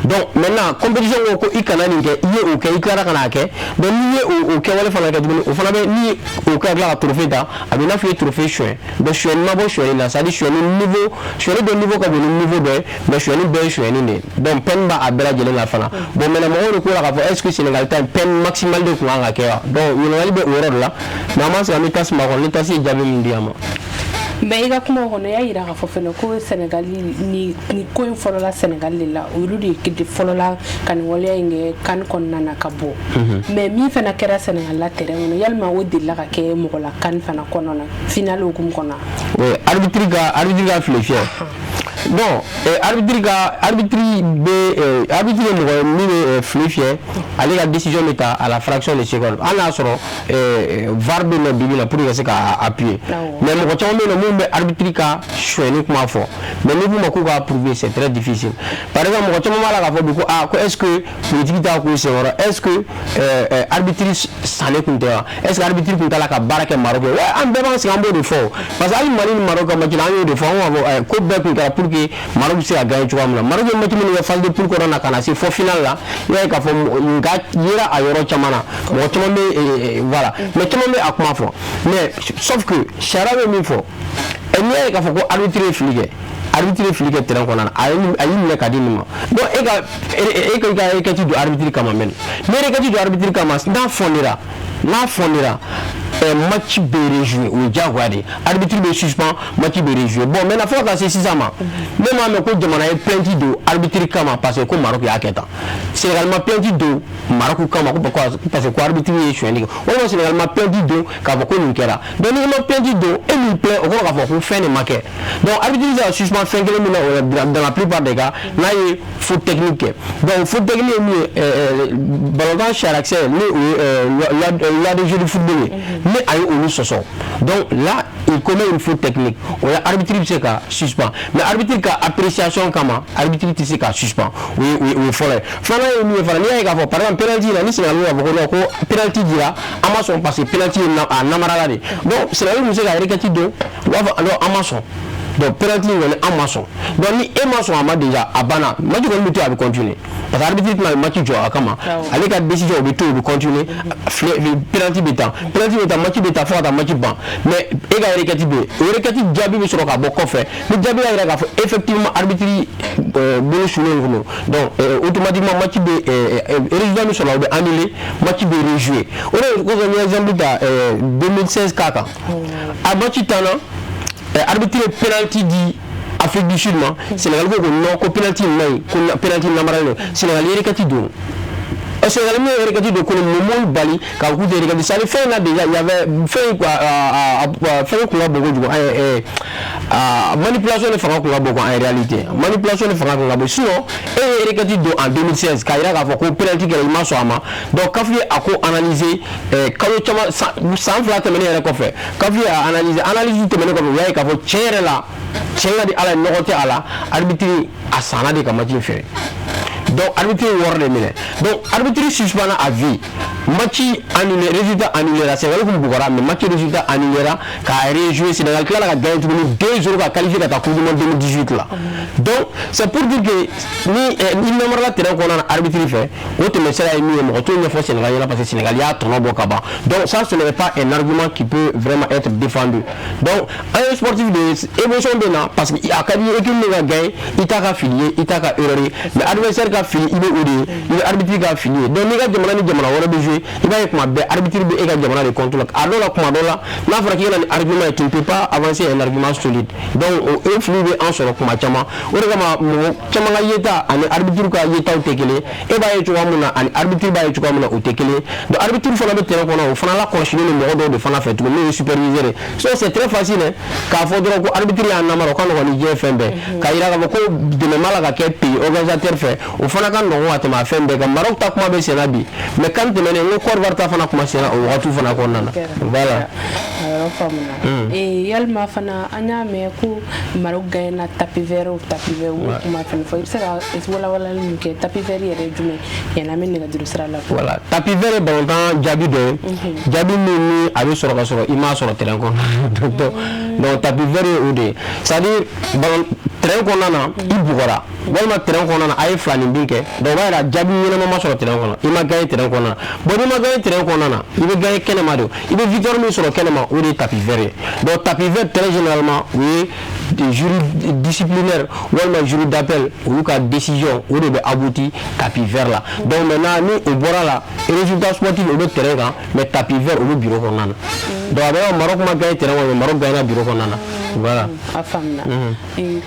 Donc maintenant, compétition ko i kana nin kɛ, i ye o kɛ, i tilara ka n'a kɛ. Donc n'i ye o kɛwale fana kɛ tuguni, o fana bɛ ni o kɛ ka tila ka trophée ta, a bɛ i n'a fɔ i ye trophée suɲɛ. Donc suɲɛni ma bɔ suɲɛni na, c'est à dire suɲɛni niveau, suɲɛni dɔ niveau ka bon ni niveau dɔ ye, mais suɲɛni bɛɛ ye suɲɛni de ye. Donc peine b'a bɛɛ lajɛlen na fana. Bon, maintenant, mɔgɔw de ko la k'a fɔ est ce que Sénégal ta in, peine maximale de tun kan ka kɛ wa? Donc ɲininkali bɛ o yɔrɔ de la. Mais an b'an sigi, an bɛ tasuma kɔnɔ ni tasi ye jaabi min di an ma. Mais i ka kuma kɔnɔ, i y'a yira k'a fɔ fɛnɛ ko Senegali ni ko in fɔlɔla Senegali de la, olu de fɔlɔla ka nin waleya in kɛ CAN kɔnɔna na ka bɔ. Mais min fana kɛra Senegali la terrain kɔnɔ, yalima o delila ka kɛ mɔgɔ la CAN fana kɔnɔna na, finale hukumu kɔnɔ? Oui, arbitre ka fili fiyɛ. Bon, arbitre bɛ, arbitre ye mɔgɔ ye min bɛ fili fiyɛ, ale ka décision bɛ ta à la fraction de seconde. Hali n'a sɔrɔ VAR bɛ yen nɔ bi bi in na pour que ka se ka appuyer, mais mɔgɔ caman bɛ yen nɔ minnu bɛ arbitre ka sonyɛni kuma fɔ, mais n'i k'u ma k'u k'a prouver, c'est très difficile. Par exemple, mɔgɔ caman b'a la k'a fɔ bi ko ah, ko est ce que politique t'a k'u senkɔrɔ, est ce que arbitre sannen kun tɛ wa, est ce que arbitre kun t'a la ka baara kɛ Maroc ye? Ouais, an bɛɛ b'an sigi, an b'o de fɔ, parce que hali Mali ni Maroc ka match la, an y'o de fɔ. An b'a fɔ ko bɛɛ kun kɛra pour que Maroc bɛ se ka gagner cogoya min na. Maroc ye match minnu kɛ phase de poule kɔnɔ na ka na se fɔ finale la, i b'a ye k'a fɔ nka yera a yɔrɔ caman na, mɔgɔ caman bɛ, voilà, mais caman bɛ a kuma fɔ. Mais sauf que sariya bɛ min fɔ, n'i y'a ye k'a fɔ ko arbitre ye fili kɛ, arbitre ye fili kɛ terrain kɔnɔna na, a y'i minɛ ka di nin ma. Donc e ka i ka requête don arbitre kama. Mɛn ni requête don arbitre kama, n'a fondera, match bɛ rejouer, o ye diyagoya de ye. Arbitre bɛ suspend, match bɛ rejouer. Bon, maintenant, fo ka taa se sisan ma, ne m'a mɛn ko jamana ye plainte don arbitre kama parce que ko Maroc y'a kɛ tan. Sénégal ma plainte don Maroc kama ko parce que ko arbitre ye sonyɛli kɛ, walima Sénégal ma plainte don k'a fɔ ko nin kɛra. Donc ni i ma plainte don, e m'i plaint, o kɔrɔ k'a fɔ ko fɛn de ma kɛ. Donc arbitre bɛ se ka suspend fɛn kelen min na, o la, dans la plupart des cas, n'a ye faute technique kɛ. Donc faute technique ye min ye, balontan sariyakisɛ ni o ye loi de jeu de football ye, ni a ye olu sɔsɔ, donc là il commet une faute technique, o la arbitre bɛ se ka suspend. Mais arbitre ka appréciation kama, arbitre tɛ se ka suspend. O ye fɔlɔ ye. Filanan ye min ye fana, n'i y'a ye k'a fɔ par exemple penalty la, ni Sénégal bɛ k'a fɔ ko non, ko penalty dira, an ma sɔn parce que penalty ye a namarala de. Donc Sénégal bɛ se ka requête don, u b'a fɔ non, an ma sɔn. Donc penalty in kɔni, an ma sɔn. Donc ni e ma sɔn a ma déjà, a banna, match kɔni bɛ to yen, a bɛ continuer, parce que arbitre tɛna match jɔ a kama. Ale ka décision, o bɛ to yen, o bɛ continuer. Penalty bɛ taa, penalty bɛ taa, match bɛ taa fo ka taa match ban. Mais e ka requête bɛ yen, o requête jaabi bɛ sɔrɔ ka bɔ kɔfɛ. Ni jaabi y'a jira k'a fɔ effectivement arbitre bolo sulen kun don, donc automatiquement match bɛ, résultat min sɔrɔ, o bɛ annuler, match bɛ rejouer. O de kosɔn n ye exemple ta 2016 cas kan. A match tanna, arbitre ye penalty di Afrique du Sud ma. Sénégal ko ko non, ko penalty man ɲi, ko penalty namaralen don. Sénégal ye requête don. Sénégal min ye requête don ko mun m'olu bali k'a fɔ k'u tɛ requête? C'est à dire fɛn in na déjà, il y avait fɛn quoi, fɛn kun ka bon kojugu, manipulation de fanga kun ka bon quoi. En réalité, manipulation de fanga kun ka bon. Sinon e ye requête don en 2016 k'a jira k'a fɔ ko penalty kɛra, i ma sɔn a ma. Donc CAF ye a ko analyser kalo caman, san 2 tɛmɛnen yɛrɛ kɔfɛ. CAF ye a analyser, analyse tɛmɛnen kɔfɛ, u y'a ye k'a fɔ tiɲɛ yɛrɛ la, tiɲɛ ka di Ala ye, nɔgɔ tɛ a la, arbitre a sanna de ka match in feere. Donc arbitre ye wɔɔrɔ de minɛ. Donc arbitre suspend à vie, match annulé, résultat annulé la. Sénégal kun bugɔra, mais match résultat annulé la k'a rejouer. Sénégal tilala ka gagner tuguni 2-0 ka qualifier ka taa Coupe du monde 2018 la. Donc c'est pour dire que ni namarala terrain kɔnɔna na arbitre fɛ, o tɛmɛsira ye min ye, mɔgɔ t'o ɲɛfɔ Sénégal ɲɛna parce que Sénégal y'a tɔnɔ bɔ ka ban. Donc ça, ce n'est pas un argument qui peut vraiment être défendu. Donc an ye sportif de, émotion bɛ na parce que a ka di équipe min ka gagner, i t'a ka fili ye, i t'a ka erreur ye, mais adversaire ka ka fili, i bɛ o de ye, i bɛ arbitre ka fili ye. Donc n'i ka jamana ni jamana wɛrɛ bɛ jouer, i b'a ye kuma bɛɛ arbitre bɛ e ka jamana de contre la. A dɔw la, kuma dɔw la, n'a fɔra k'i ka na ni argument ye, tu ne peux pas avancer un argument solide. Donc o fili bɛ an sɔrɔ kuma caman. O de kama mɔgɔ caman ka yeta ani arbitre ka yetaw tɛ kelen. E b'a ye cogoya min na ani arbitre b'a ye cogoya min na, o tɛ kelen. Donc arbitre fana bɛ terrain kɔnɔ, o fana lakɔlɔsilen don mɔgɔ dɔw de fana fɛ tuguni, n'o ye superviseur ye. So c'est très facile, hein, k'a fɔ dɔrɔn ko arbitre y'a namara, o ka nɔgɔn ni diɲɛ fɛn bɛɛ. K'a yira k'a fɔ ko dɛmɛ b'a la ka kɛ pays organisateur fɛ, o fana ka nɔgɔn ka tɛmɛ a fɛn bɛɛ kan. Maroc ta kuma bɛ senna bi, mais kan tɛmɛnen, n ko Côte d'Ivoire ta fana kuma senna o wagatiw fana kɔnɔna na. Voilà. A yɔrɔ faamuna. Yalima fana, an y'a mɛn ko Maroc gagnera tapis vert, o tapis vert o kuma fana fɔ, i bɛ se ka walawalali min kɛ? Tapis vert yɛrɛ ye jumɛn yanni an bɛ nɛgɛjuru sira la? Voilà, tapis vert ye balontan jaabi dɔ ye, jaabi min ni a bɛ sɔrɔ ka sɔrɔ i m'a sɔrɔ terrain kɔnɔ. Donc tapis vert ye o de ye, c'est à dire ballon terrain kɔnɔna na, i bugɔra walima terrain kɔnɔna na a ye fila ni bin kɛ. Donc o b'a yira jaabi ɲɛnama ma sɔrɔ terrain kɔnɔ, i ma gagné terrain kɔnɔna na. Bon, n'i ma gagné terrain kɔnɔna na, i bɛ gagné kɛnɛma de. I bɛ victoire min sɔrɔ kɛnɛma, o de ye tapis vert ye. Donc tapis vert, très généralement, o ye jury disciplinaire walima jury d'appel, olu ka décision, o de bɛ abouti tapis vert la. Donc maintenant, ni o bɔra la, résultat sportif, o bɛ terrain kan, mais tapis vert, o bɛ bureau kɔnɔna na. Donc a bɛ Maroc ma gagné terrain kɔnɔ, mais Maroc gagné bureau kɔnɔna na. Voilà. A faamuna.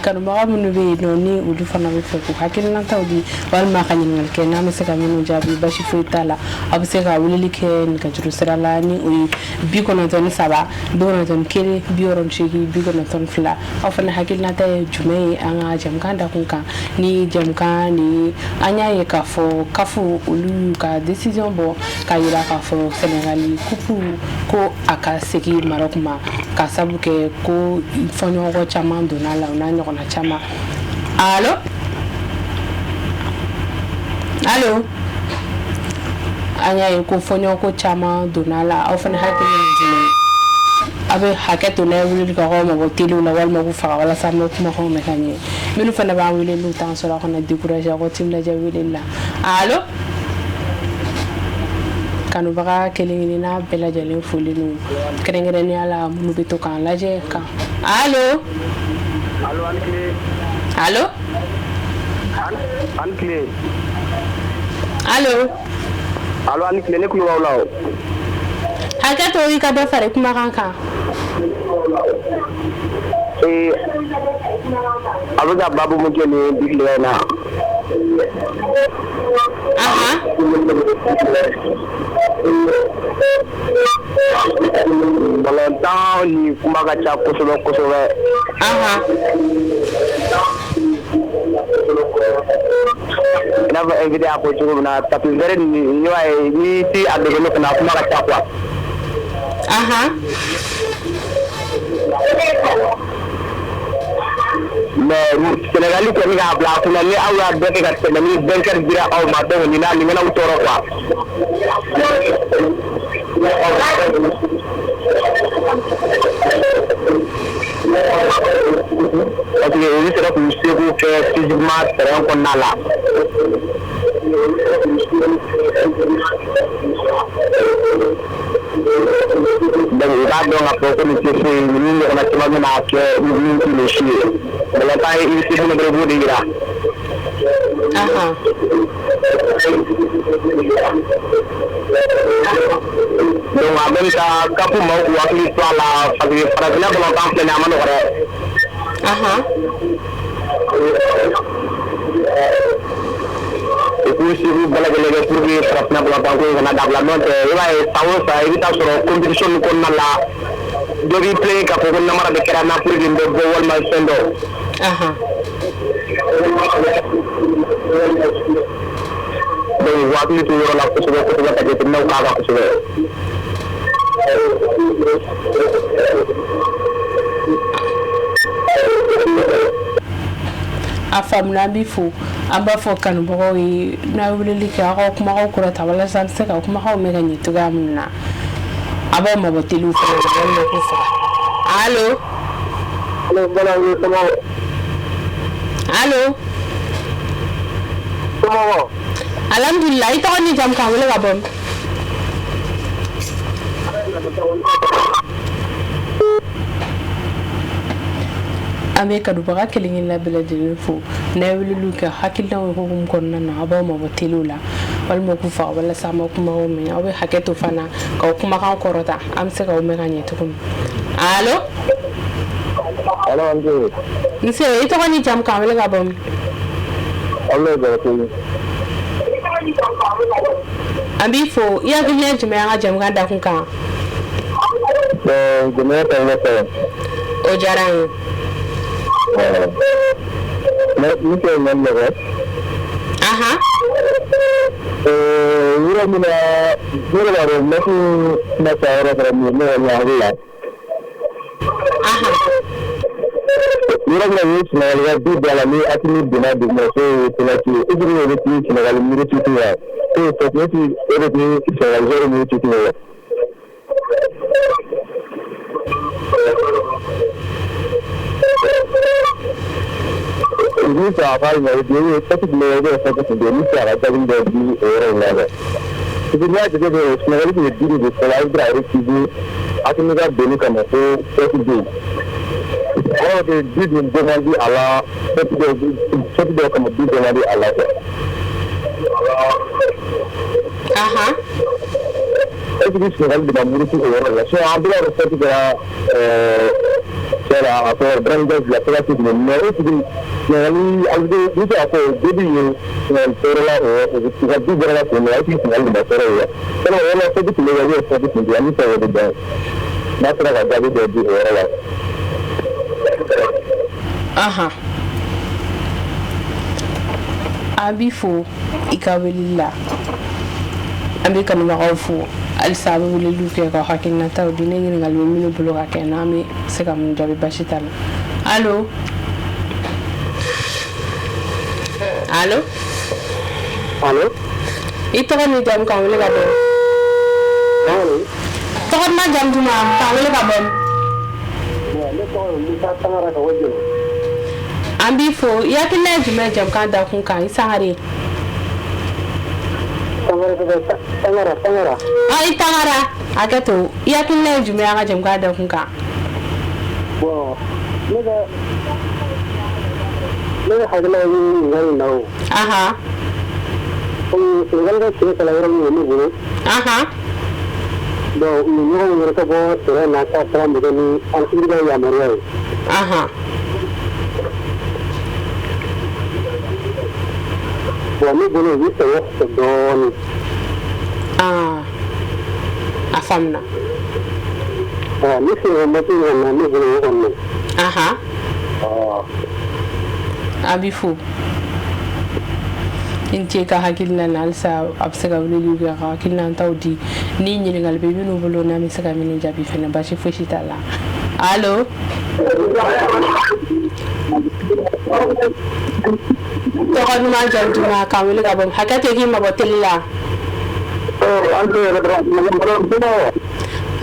Kanubaga minnu bɛ yen nɔ, ni olu fana bɛ fɛ k'u hakilinataw di walima ka ɲininkali kɛ, n'an bɛ se ka minnu jaabi, basi foyi t'a la, aw bɛ se ka weleli kɛ nɛgɛjuru sira la, ni o ye 93 91 68 92. Aw fana hakilinata ye jumɛn ye an ka jamukan dakun kan? Ni jamukan ni an y'a ye k'a fɔ CAF, olu y'u ka décision bɔ k'a yira k'a fɔ Sɛnɛgali coupe ko a ka segin Maroc ma, ka sabu kɛ ko fɔɲɔgɔnkɔ caman donna a la, o n'a ɲɔgɔnna caman. Allo, allo. An y'a ye ko fɔɲɔgɔnkɔ caman donna a la. Aw fana hakili ye jumɛn ye? A bɛ hakɛ to, n'a ye weleli kɛ, aw mabɔ telew la walima k'u faga, walasa an bɛ kumakanw mɛn ka ɲɛ. Minnu fana b'an wele, n'u t'an sɔrɔ, aw kana décourager, aw ka timinadiya weleli la. Allo. Kanubaga kelen kelenna bɛɛ lajɛlen foli don, kɛrɛnkɛrɛnnenya la minnu bɛ to k'an lajɛ kan. Allo. Allo, ani tile. Allo. Ani tile. Allo. Allo, ani tile, ne tulo b'aw la o. Hakɛ to, i ka dɔ fara i kumakan kan. A bɛ ka baabu mun kɛ nin ye bi tile in na. Balontan ni kuma ka ca kosɛbɛ kosɛbɛ. I n'a fɔ invité y'a fɔ cogo min na, tapis vert nin, i b'a ye n'i ti a degeli fana, a kuma ka ca quoi. Mais Sénégal kɔni k'a bila a kunna, ni aw y'a dɔ kɛ ka tɛmɛ, ni vainqueur dira aw ma, donc nin n'a nin kana tɔɔrɔ quoi. Parce que olu sera k'u seko kɛ physiquement terrain kɔnɔna la. Donc u b'a dɔn k'a fɔ ko nin tɛ foyi ye, ninnu ɲɔgɔnna caman bɛna kɛ min t'u si ye. Balontan ye, i bɛ se mun na dɔrɔn, i b'o de yira. Donc en même temps, CAF maaw k'u hakili to a la, parce que farafinna balontan filɛ nin ye, a ma nɔgɔ dɛ. U k'u seko bɛɛ lajɛlen kɛ pour que farafinna balontan ko in kana dabila. N'o tɛ, i b'a ye san o san, i bɛ taa sɔrɔ compétition nin kɔnɔna la, dɔ b'i plaigner k'a fɔ ko namara de kɛra n na pour que n bɛ bɔ walima fɛn dɔ. Donc u hakili to yɔrɔ la kosɛbɛ kosɛbɛ, ka jateminɛw k'a kan kosɛbɛ. A faamuna, an b'i fo. An b'a fɔ kanubagaw ye, n'a ye weleli kɛ, aw ka kumakanw kɔrɔta walasa an bɛ se ka kumakanw mɛn ka ɲɛ cogoya min na. A b'aw mabɔ telew fana na walima k'u faga. Allo. Allo. Alhamdulillah, i tɔgɔ ni jamu, k'an wele ka bɔ min? An bɛ kanubaga kelen kelenna bɛɛ lajɛlen fo n'a ye weleliw kɛ hakilinaw hukumu kɔnɔna na, aw b'aw mabɔ telew la walima k'u faga walasa an ma kumaw mɛn. Aw bɛ hakɛ to fana k'aw kumakan kɔrɔta, an bɛ se k'aw mɛn ka ɲɛ cogo min. Allo? Allo, an Nse, i tɔgɔ ni jamu, k'an wele ka bɔ min? Abdoulaye Jabate. An b'i fo. I hakilina ye jumɛn ye an ka jamukan dakun kan? Bon, jamana ta ne fɛ. O diyara an ye. Ne ni tɛ ɲɛ nɛgɛ. Yɔrɔ min na, ne yɛrɛ b'a dɔn match ma taa yɔrɔ kɛra min ye, ne kɔni hakili la. Yɔrɔ min na u ye Sénégal ka but bɔ a la ni Hakimi donna duguma, k'o ye penalty ye. Est ce que o bɛ ti Sénégal miiri tugun wa? K'o ye faute, est ce que o de tɛ Sénégal joueur miiri tugun wa? Ni fɛ a ka ɲɛ bi ye faute tun bɛ yen, faute tun bɛ yen, ni fɛ a ka jaabi dɔ di o yɔrɔ in na dɛ. Parce que n'i y'a jateminɛ, Sénégal tun ye but de fɔlɔ, arbitre a refusé Hakimi ka donni kama ko faute bɛ yen. Alors que but dun bɔ man di a la, faute dɔw kama but bɔ man di a la quoi. Est ce que Sénégal bɛna muruti o yɔrɔ la? Sinon an bɛɛ b'a dɔn faute kɛra cɛ la, a fɔ Brahim Diaz la, penalty tun bɛ, mais est ce que Sénégal arbitre n bɛ se k'a fɔ début ye Sénégal tɔɔrɔla, o u ka but bɔra la kun min na, est ce que Sénégal de ma tɔɔrɔ o la? Sinon o yɔrɔ la faute tun bɛ yen, faute tun tɛ yen, an bɛ fɛ o de dɔn n'a sera ka jaabi dɔ di o yɔrɔ la. An b'i fo i ka weleli la. An bɛ kanubagaw fo halisa, a bɛ weleliw kɛ ka hakilinataw di, ne ɲininkali bɛ minnu bolo ka kɛ, n'an bɛ se ka mun jaabi, basi t'a la. Allo, allo? Allo? I tɔgɔ ni jamu, k'an wele ka bɔ? Tɔgɔ duman, jamu duman, k'an wele ka bɔ? Ne tɔgɔ ye Musa Tangara ka bɔ Jɛnɛ. An b'i fo. I hakilina ye jumɛn ye jamukan dakun kan, i Sangare? Sangare, Tangara, Tangara. Ah, i Tangara, hakɛ to. I hakilina ye jumɛn ye an ka jamukan dakun kan? Bon, ne ka hakilina ye ɲininkali in na o. Komi Sénégal ka tiɲɛ kalan yɔrɔ min ye ne bolo. Bon, u ye ɲɔgɔn yɛrɛ ka bɔ terrain na k'a sira mɔgɔ ni arbitre ka yamaruya ye. Bon, ne bolo u bɛ sɛgɛn dɔɔnin. Ah, a faamuna. Ni Sénégal match in kɔni na, ne bolo o kɔni na. An b'i fo, i ni ce ka hakilina na. Halisa a bɛ se ka weleliw kɛ ka hakilinataw di, ni ɲininkali bɛ minnu bolo, n'an bɛ se ka minnu jaabi fɛnɛ, basi fosi t'a la. Allo? Tɔgɔ duman, jamu duman, k'an wele ka bɔ? Hakɛ to, k'i mabɔ télé la.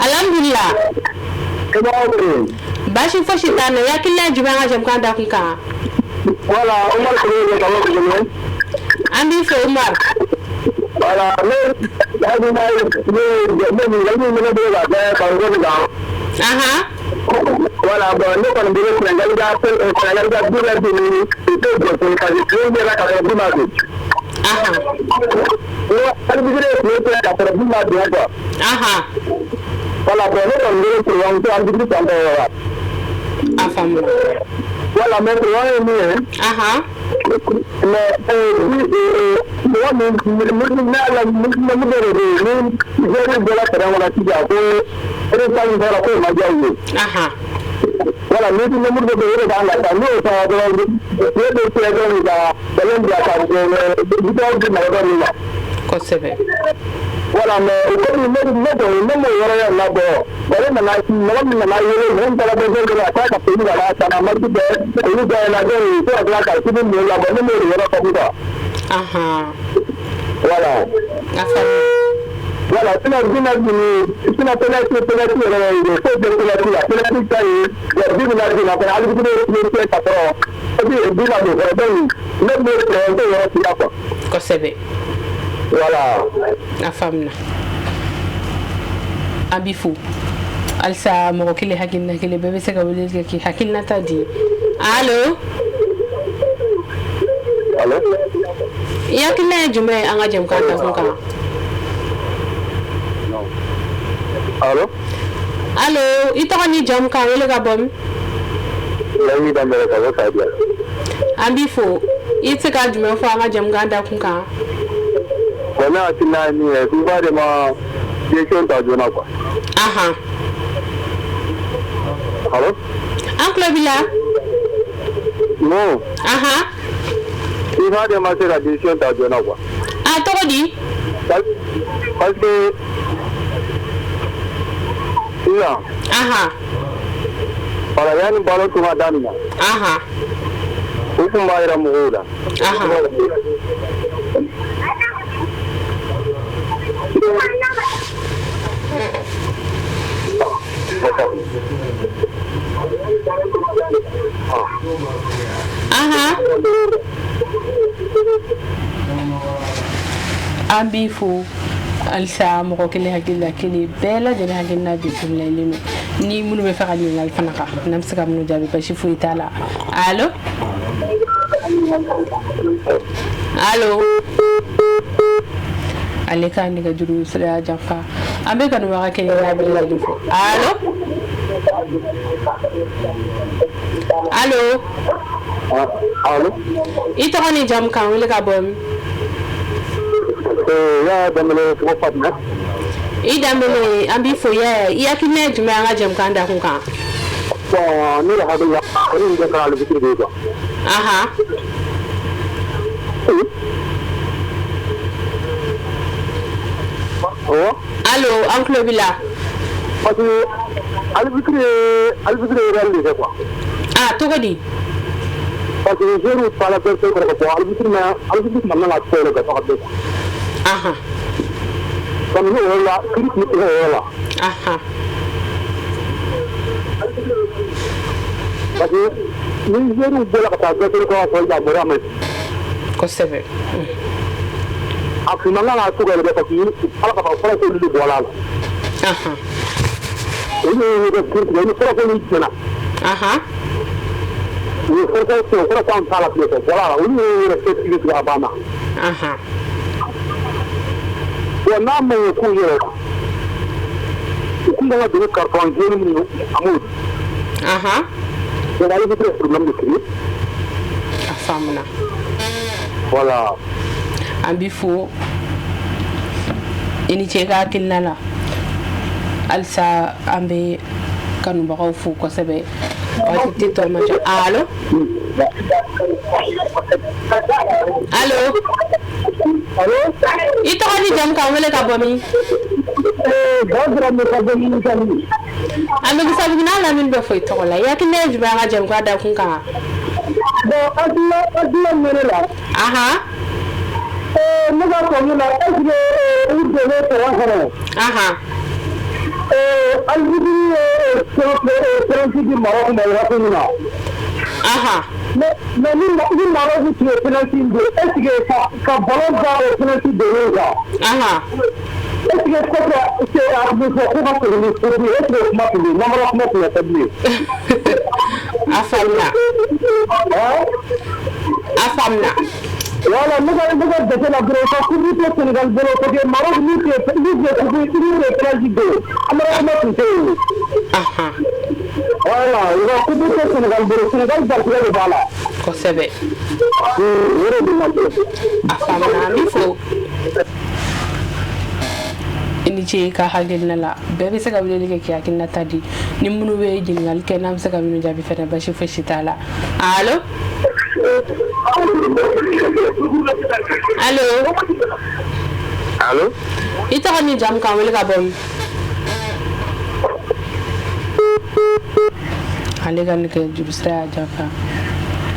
Alhamdulillah, baasi fosi t'an na. I hakilina ye jumɛn an ka jamukan dakun kan? Voilà, Omar Kulubali ka bɔ Kɛmɛ. An b'i fɛ, Umar. Voilà, ne hakilina ye ne ɲininkali min bɛ ne bolo ka kɛ baroko nin kan. Voilà, bon, ne kɔni bolo Sénégal ka but bɛ bin ni u t'o jɔ koyi, parce que tile ɲɛna ka sɔrɔ but ma don. N ko arbitre ye tile kɛ ka sɔrɔ but ma don quoi. Voilà, bon, ne kɔni bolo président ko arbitre fan tɛ wa. A faamuna. Voilà, mais président ye min ye. Mais mɔgɔ min n'a la mun dɔ de bɛ yen, ni joueur bɔra terrain kɔnɔ sisan ko résultat min fɔra k'o ma diya u ye. Voilà, ni nombre dɔ bɛ yen, o de kan ka taa, n'o taara dɔrɔn, ne bɛ fɛ dɔrɔn ka ballon bila ka victoire di mɔgɔ dɔ min ma. Voilà, mais o komi ne kɔni ne m'o yɔrɔ yɛrɛ labɔ, ballon nana, mɔgɔ min nana wele, mɔgɔ min taara bɔ a k'a ka segin ka na ka na match bɛɛ olu bɛɛ la, donc fo ka tila ka équipe ninnu labɔ, ne m'o yɔrɔ faamu quoi. Voilà. A faamuna. Voilà, sinon bina ni sinon penalty yɛrɛ ye foyi tɛ penalty la, penalty ta ye bi mina bi la fana arbitre ye tile fiyɛ ka sɔrɔ et puis bi ma don kɔrɔ, donc ne b'o fɛ n t'o yɔrɔ siya quoi. Voilà. A faamuna, an b'i fo. Halisa mɔgɔ kelen hakilina kelen, bɛɛ bɛ se ka weleli kɛ k'i hakilinata di. Allo. Allo. I hakilina ye jumɛn ye an ka jɛmukan dakun kan? Allo. Allo, i tɔgɔ ni jamu k'an wele ka bɔ min? Layi Danbɛlɛ ka bɔ Kayi. An b'i fo. I bɛ se ka jumɛn fɔ an ka jɛmukan dakun kan? Bon, ne hakilina ye min ye, FIFA de ma décision ta joona quoi. Ahan. Allo. An tulo b'i la. Non. Ahan. FIFA de ma se ka décision ta joona quoi. A tɔgɔ di? Parce que sisan. Ahan. Voilà, yanni ballon tun ka daminɛ. Ahan. U tun b'a yira mɔgɔw la. Ahan. Ahan. An b'i fo halisa. Mɔgɔ kelen hakili la kelen, bɛɛ lajɛlen hakilina bisimilalen don. Ni minnu bɛ fɛ ka ɲininkali fana kan, n'an bɛ se ka minnu jaabi, basi foyi t'a la. Allo, allo. Ale ka nɛgɛjuru sira janfa. An bɛ kanubaga kelen bɛɛ lajɛlen fo. Allo, allo. Allo. I tɔgɔ ni jamu k'an wele ka bɔ min? Yaya Danbɛlɛ tɔgɔ Fatima. I Danbɛlɛ, an b'i fo. Yaya, i hakilina ye jumɛn ye an ka jɛmukan dakun kan? Bon, ne yɛrɛ hakili la, o ni bɛɛ kɛra arbitre de ye quoi. Ahan. Awɔ. Allo, an tulo b'i la. Parce que arbitre ye erreur de kɛ quoi. Ah, cogo di? Parce que joueur taara vestiaire kɔnɔ ka bɔ, arbitre ma, arbitre tun man kan ka to yɛrɛ ka taga bɛɛ quoi. Ahan. Donc n'o yɔrɔ la, kiiri tun bɛ tigɛ o yɔrɔ la. Ahan. Parce que ni joueur bɔra ka taa vestiaire kɔnɔ ka sɔrɔ yamaruya ma di. Kosɛbɛ. A tun man kan ka to ka yɛrɛ parce que ala ka fɔ fɔlɔ k'olu de bɔra a la. Ahan. Olu ye ka kiiri tigɛ ni fɔlɔ k'olu tiɲɛna. Ahan. U ye fɔlɔ tiɲɛ, o kɔrɔ k'anw t'a la bilen quoi, bɔra a la, olu y'u yɛrɛ kɛ kiiri tigɛ a banna. Ahan. Bon, n'a ma ɲɛ k'u yɛrɛ u kun kan ka don ni carton jaune minnu ye, a m'o di. Ahan. Donc arbitre ye problème de créer. A faamuna. Voilà. An b'i fo, i ni ce i ka hakilina la. Halisa an bɛ kanubagaw fo kosɛbɛ. Waati tɛ tɔ ma ca. Allo, allo. Allo. I tɔgɔ ni jamu k'an wele ka bɔ min? Badara ka bɔ Musabugu. An bɛ Musabugu n'a lamini bɛɛ fo i tɔgɔ la. I hakilina ye jumɛn ye an ka jɛmukan dakun kan? Bon, hakilina min bɛ ne la. Ahan. Ne ka faamu la, est ce que u donnen terrain kɔnɔ. Ahan. Arbitre ye penalty di Maroc ma waati min na. Ahan. Mais ni Maroc tun ye penalty in don, est ce que ka ballon da o penalty donnen kan. Ahan. Est ce que kɔfɛ a tun bɛ fɔ ko ka segin ni faute ye, est ce que o kuma tun bɛ yen, namara kuma tun bɛ kɛ bilen? A faamuna. A faamuna. Voilà, ne ka jate la dɔrɔn, ka coupe to Sénégal bolo, parce que Maroc n'u tun ye coupe, n'u tun ye penalty don, amara kuma tun tɛ yen. Ahan. Voilà, u ka coupe to Sénégal bolo, Sénégal garijɛgɛ de b'a la. Kosɛbɛ. O de bɛ na bolo. A faamuna, an b'i fo. I ni ce i ka hakilina la. Bɛɛ bɛ se ka weleli kɛ k'i hakilina ta di. Ni minnu bɛ ɲininkali kɛ, n'an bɛ se ka minnu jaabi fɛnɛ, basi fosi t'a la. Allo, allo. Allo. I tɔgɔ ni jamu k'an wele ka bɔ min? Ale ka nɛgɛ juru sira y'a janfa.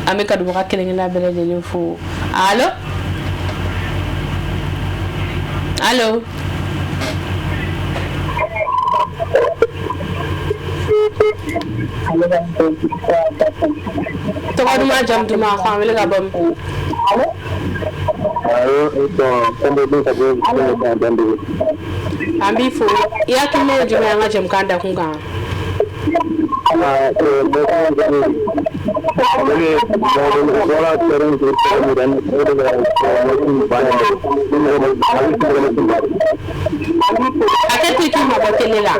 An bɛ kanubaga kelen kelenna bɛɛ lajɛlen fo. Allo, allo. Tɔgɔ duman, jamu duman, k'an wele ka bɔ min? Allo, ka bɔ Danbugu. An b'i fo. I hakilina ye jumɛn ye an ka jɛmukan dakun kan? A tɛ k'i mabɔ télé la.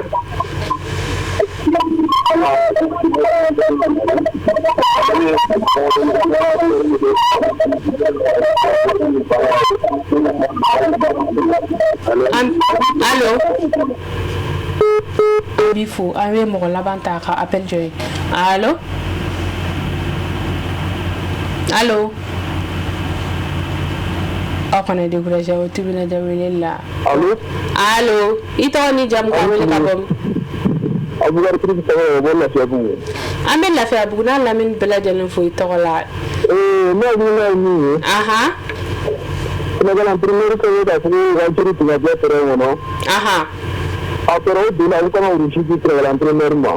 Allo. An b'i fo, an bɛ mɔgɔ laban ta ka appel jɔ ye. Allo. Allo. Aw kana découragé, aw timinadiya weleli la. Allo. Allo. I tɔgɔ ni jamu, ka wele ka bɔ min? Abubakar Kiriki tɔgɔ ye, bɔ Lafiyabugu. An bɛ Lafiyabugu n'a lamini bɛɛ lajɛlen fo i tɔgɔ la. Ne hakilina ye min ye, Sénégal entraîneur fɛn k'a fɔ ko u ka jiri tun ka bɔ terrain kɔnɔ. A sɔrɔ o donna, u kana rouge di Sénégal entraîneur ma.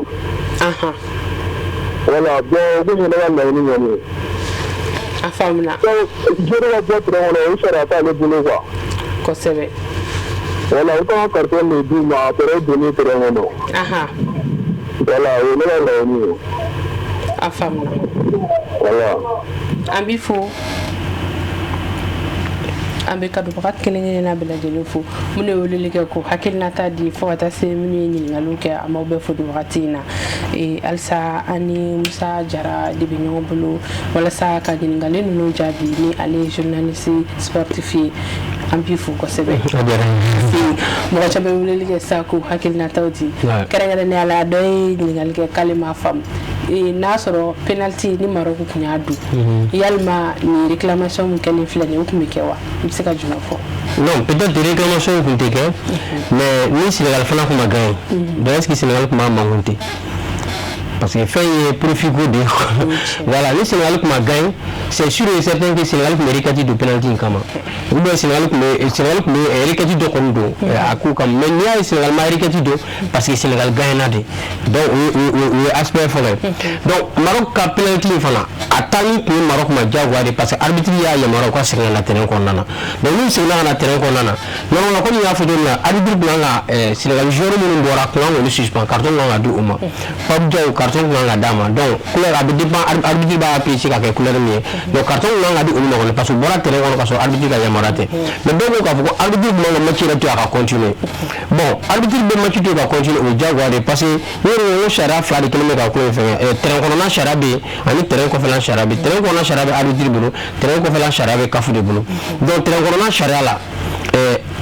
Voilà, bon, o kun ye ne ka laɲini kɔni ye. A faamuna. Donc jiri ka bɔ terrain kɔnɔ, o sariya t'ale bolo quoi. Kosɛbɛ. Voilà, u kan ka carton de d'u ma a sɔrɔ o donni terrain kɔnɔ. Voilà, o ye ne ka laɲini ye. A faamuna. Voilà. An b'i fo, an bɛ kanubaga kelen kelenna bɛɛ lajɛlen fo, minnu ye weleli kɛ ko hakilinata di, fo ka taa se minnu ye ɲininkaliw kɛ, an b'aw bɛɛ fo nin wagati in na. Halisa an ni Musa Jara de bɛ ɲɔgɔn bolo walasa ka ɲininkali ninnu jaabi, ni ale ye journaliste sportif ye. An b'i fo kosɛbɛ. A diyara n ye. Mɔgɔ caman ye weleli kɛ sisan k'u hakilinataw di. Kɛrɛnkɛrɛnnenya la, dɔ ye ɲininkali kɛ k'ale m'a faamu, n'a sɔrɔ penalty ni Maroc tun y'a dun, yalima nin réclamation min kɛlen filɛ nin ye, o tun bɛ kɛ wa? I bɛ se ka jumɛn fɔ? Non, peut-être réclamation tun tɛ kɛ, mais ni Sénégal fana tun ma gagné, donc est-ce que Sénégal tun b'a mankunte? Parce que fɛn ye profit ko de ye. Voilà, ni Sénégal tun ma gagné, c'est sûr et certain que Sénégal tun bɛ requête don penalty in kama, ou bien Sénégal tun bɛ requête dɔ kɔni don a ko kama. Mais n'i y'a ye Sénégal ma requête don, parce que Sénégal gagné de. Donc o ye aspect fɔlɔ ye. Donc Maroc ka penalty in fana, a taali tun ye Maroc ma diyagoya de, parce que arbitre y'a yamaruya u ka segin ka na terrain kɔnɔna na. Donc n'u seginna ka na terrain kɔnɔna na, normalement, comme n y'a fɔ cogo min na, arbitre tun kan ka Sénégal joueur minnu bɔra, tun kan k'olu suspend, carton kan ka di u ma. Pape Diaw, carton kan ka d'a ma. Donc couleur a bɛ dépend, arbitre b'a apprécier ka kɛ couleur min ye. Donc carton kan ka di olu ma kɔni, parce que u bɔra terrain kɔnɔ ka sɔrɔ arbitre ka yamaruya tɛ. Mais dɔw ko k'a fɔ ko arbitre tun kan ka match yɛrɛ to yen a ka continuer. Bon, arbitre bɛ match to yen ka continuer, o ye diyagoya de ye, parce que n yɛrɛ ko sariya fila de kɛlen bɛ ka ko in fɛngɛ. Terrain kɔnɔna sariya bɛ yen ani terrain kɔfɛla sariya bɛ yen. Terrain kɔnɔna sariya bɛ arbitre bolo, terrain kɔfɛla sariya bɛ CAF de bolo. Donc terrain kɔnɔna sariya la,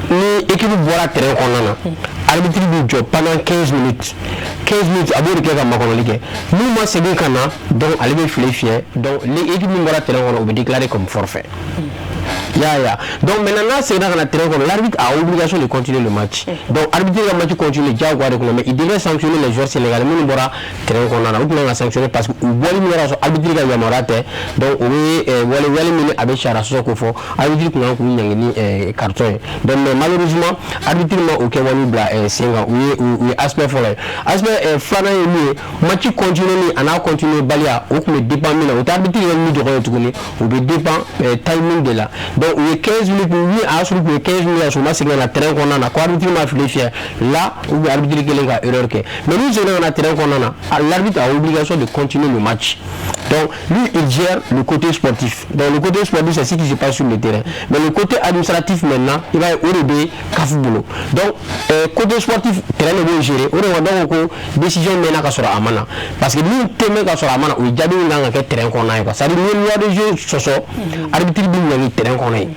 ni équipe bɔra terrain kɔnɔna na, arbitre b'i jɔ pendant 15 minutes. 15 minutes, a b'o de kɛ ka makɔnɔli kɛ. N'u ma segin ka na, donc ale bɛ file fiyɛ. Donc l'équipe min bɔra terrain kɔnɔ, o bɛ déclarer comme forfait. Ya. Donc maintenant, n'a seginna ka na terrain kɔnɔ, l'arbitre a obligation de continuer le match. Donc arbitre ka match continuer diyagoya de kɔnɔ, mais il devait sanctionner les joueurs sénégalais minnu bɔra terrain kɔnɔna na. U tun kan ka sanctionner parce que u bɔli min kɛra sɔrɔ arbitre ka yamaruya tɛ. Donc o bɛ wale min a bɛ sariya sɔsɔ ko fɔ, arbitre tun kan k'u ɲangi ni carton ye. Donc mais malheureusement, arbitre ma o kɛwale bila sen kan. O ye aspect fɔlɔ ye. Aspect filanan ye min ye, match continuer ni a n'a continuer baliya, o tun bɛ dépend min na, o tɛ arbitre yɛrɛ min dɔgɔ ye tuguni, o bɛ dépend timing de la. Donc u ye 15 minutes, ni a y'a sɔrɔ u tun ye 15 minutes sɔrɔ, u ma segin ka na terrain kɔnɔna na ko arbitre ma file fiyɛ là, ou bien arbitre kelen ka erreur kɛ. Mais n'u seginna ka na terrain kɔnɔna na, l'arbitre a obligation de continuer le match. Donc lui, il gère le côté sportif. Donc le côté sportif, c'est ce qui se passe sur le terrain, mais le côté administratif maintenant, i b'a ye, o de bɛ CAF bolo. Donc côté sportif, terrain de b'o gérer. O de la dɔw ko décision mɛnna ka sɔrɔ a ma na, parce que min tɛ mɛn ka sɔrɔ a ma na, o ye jaabi min kan ka kɛ terrain kɔnɔna ye quoi. C'est à dire n'i ye loi de jeu sɔsɔ, arbitre b'i ɲangi terrain kɔnɔ yen.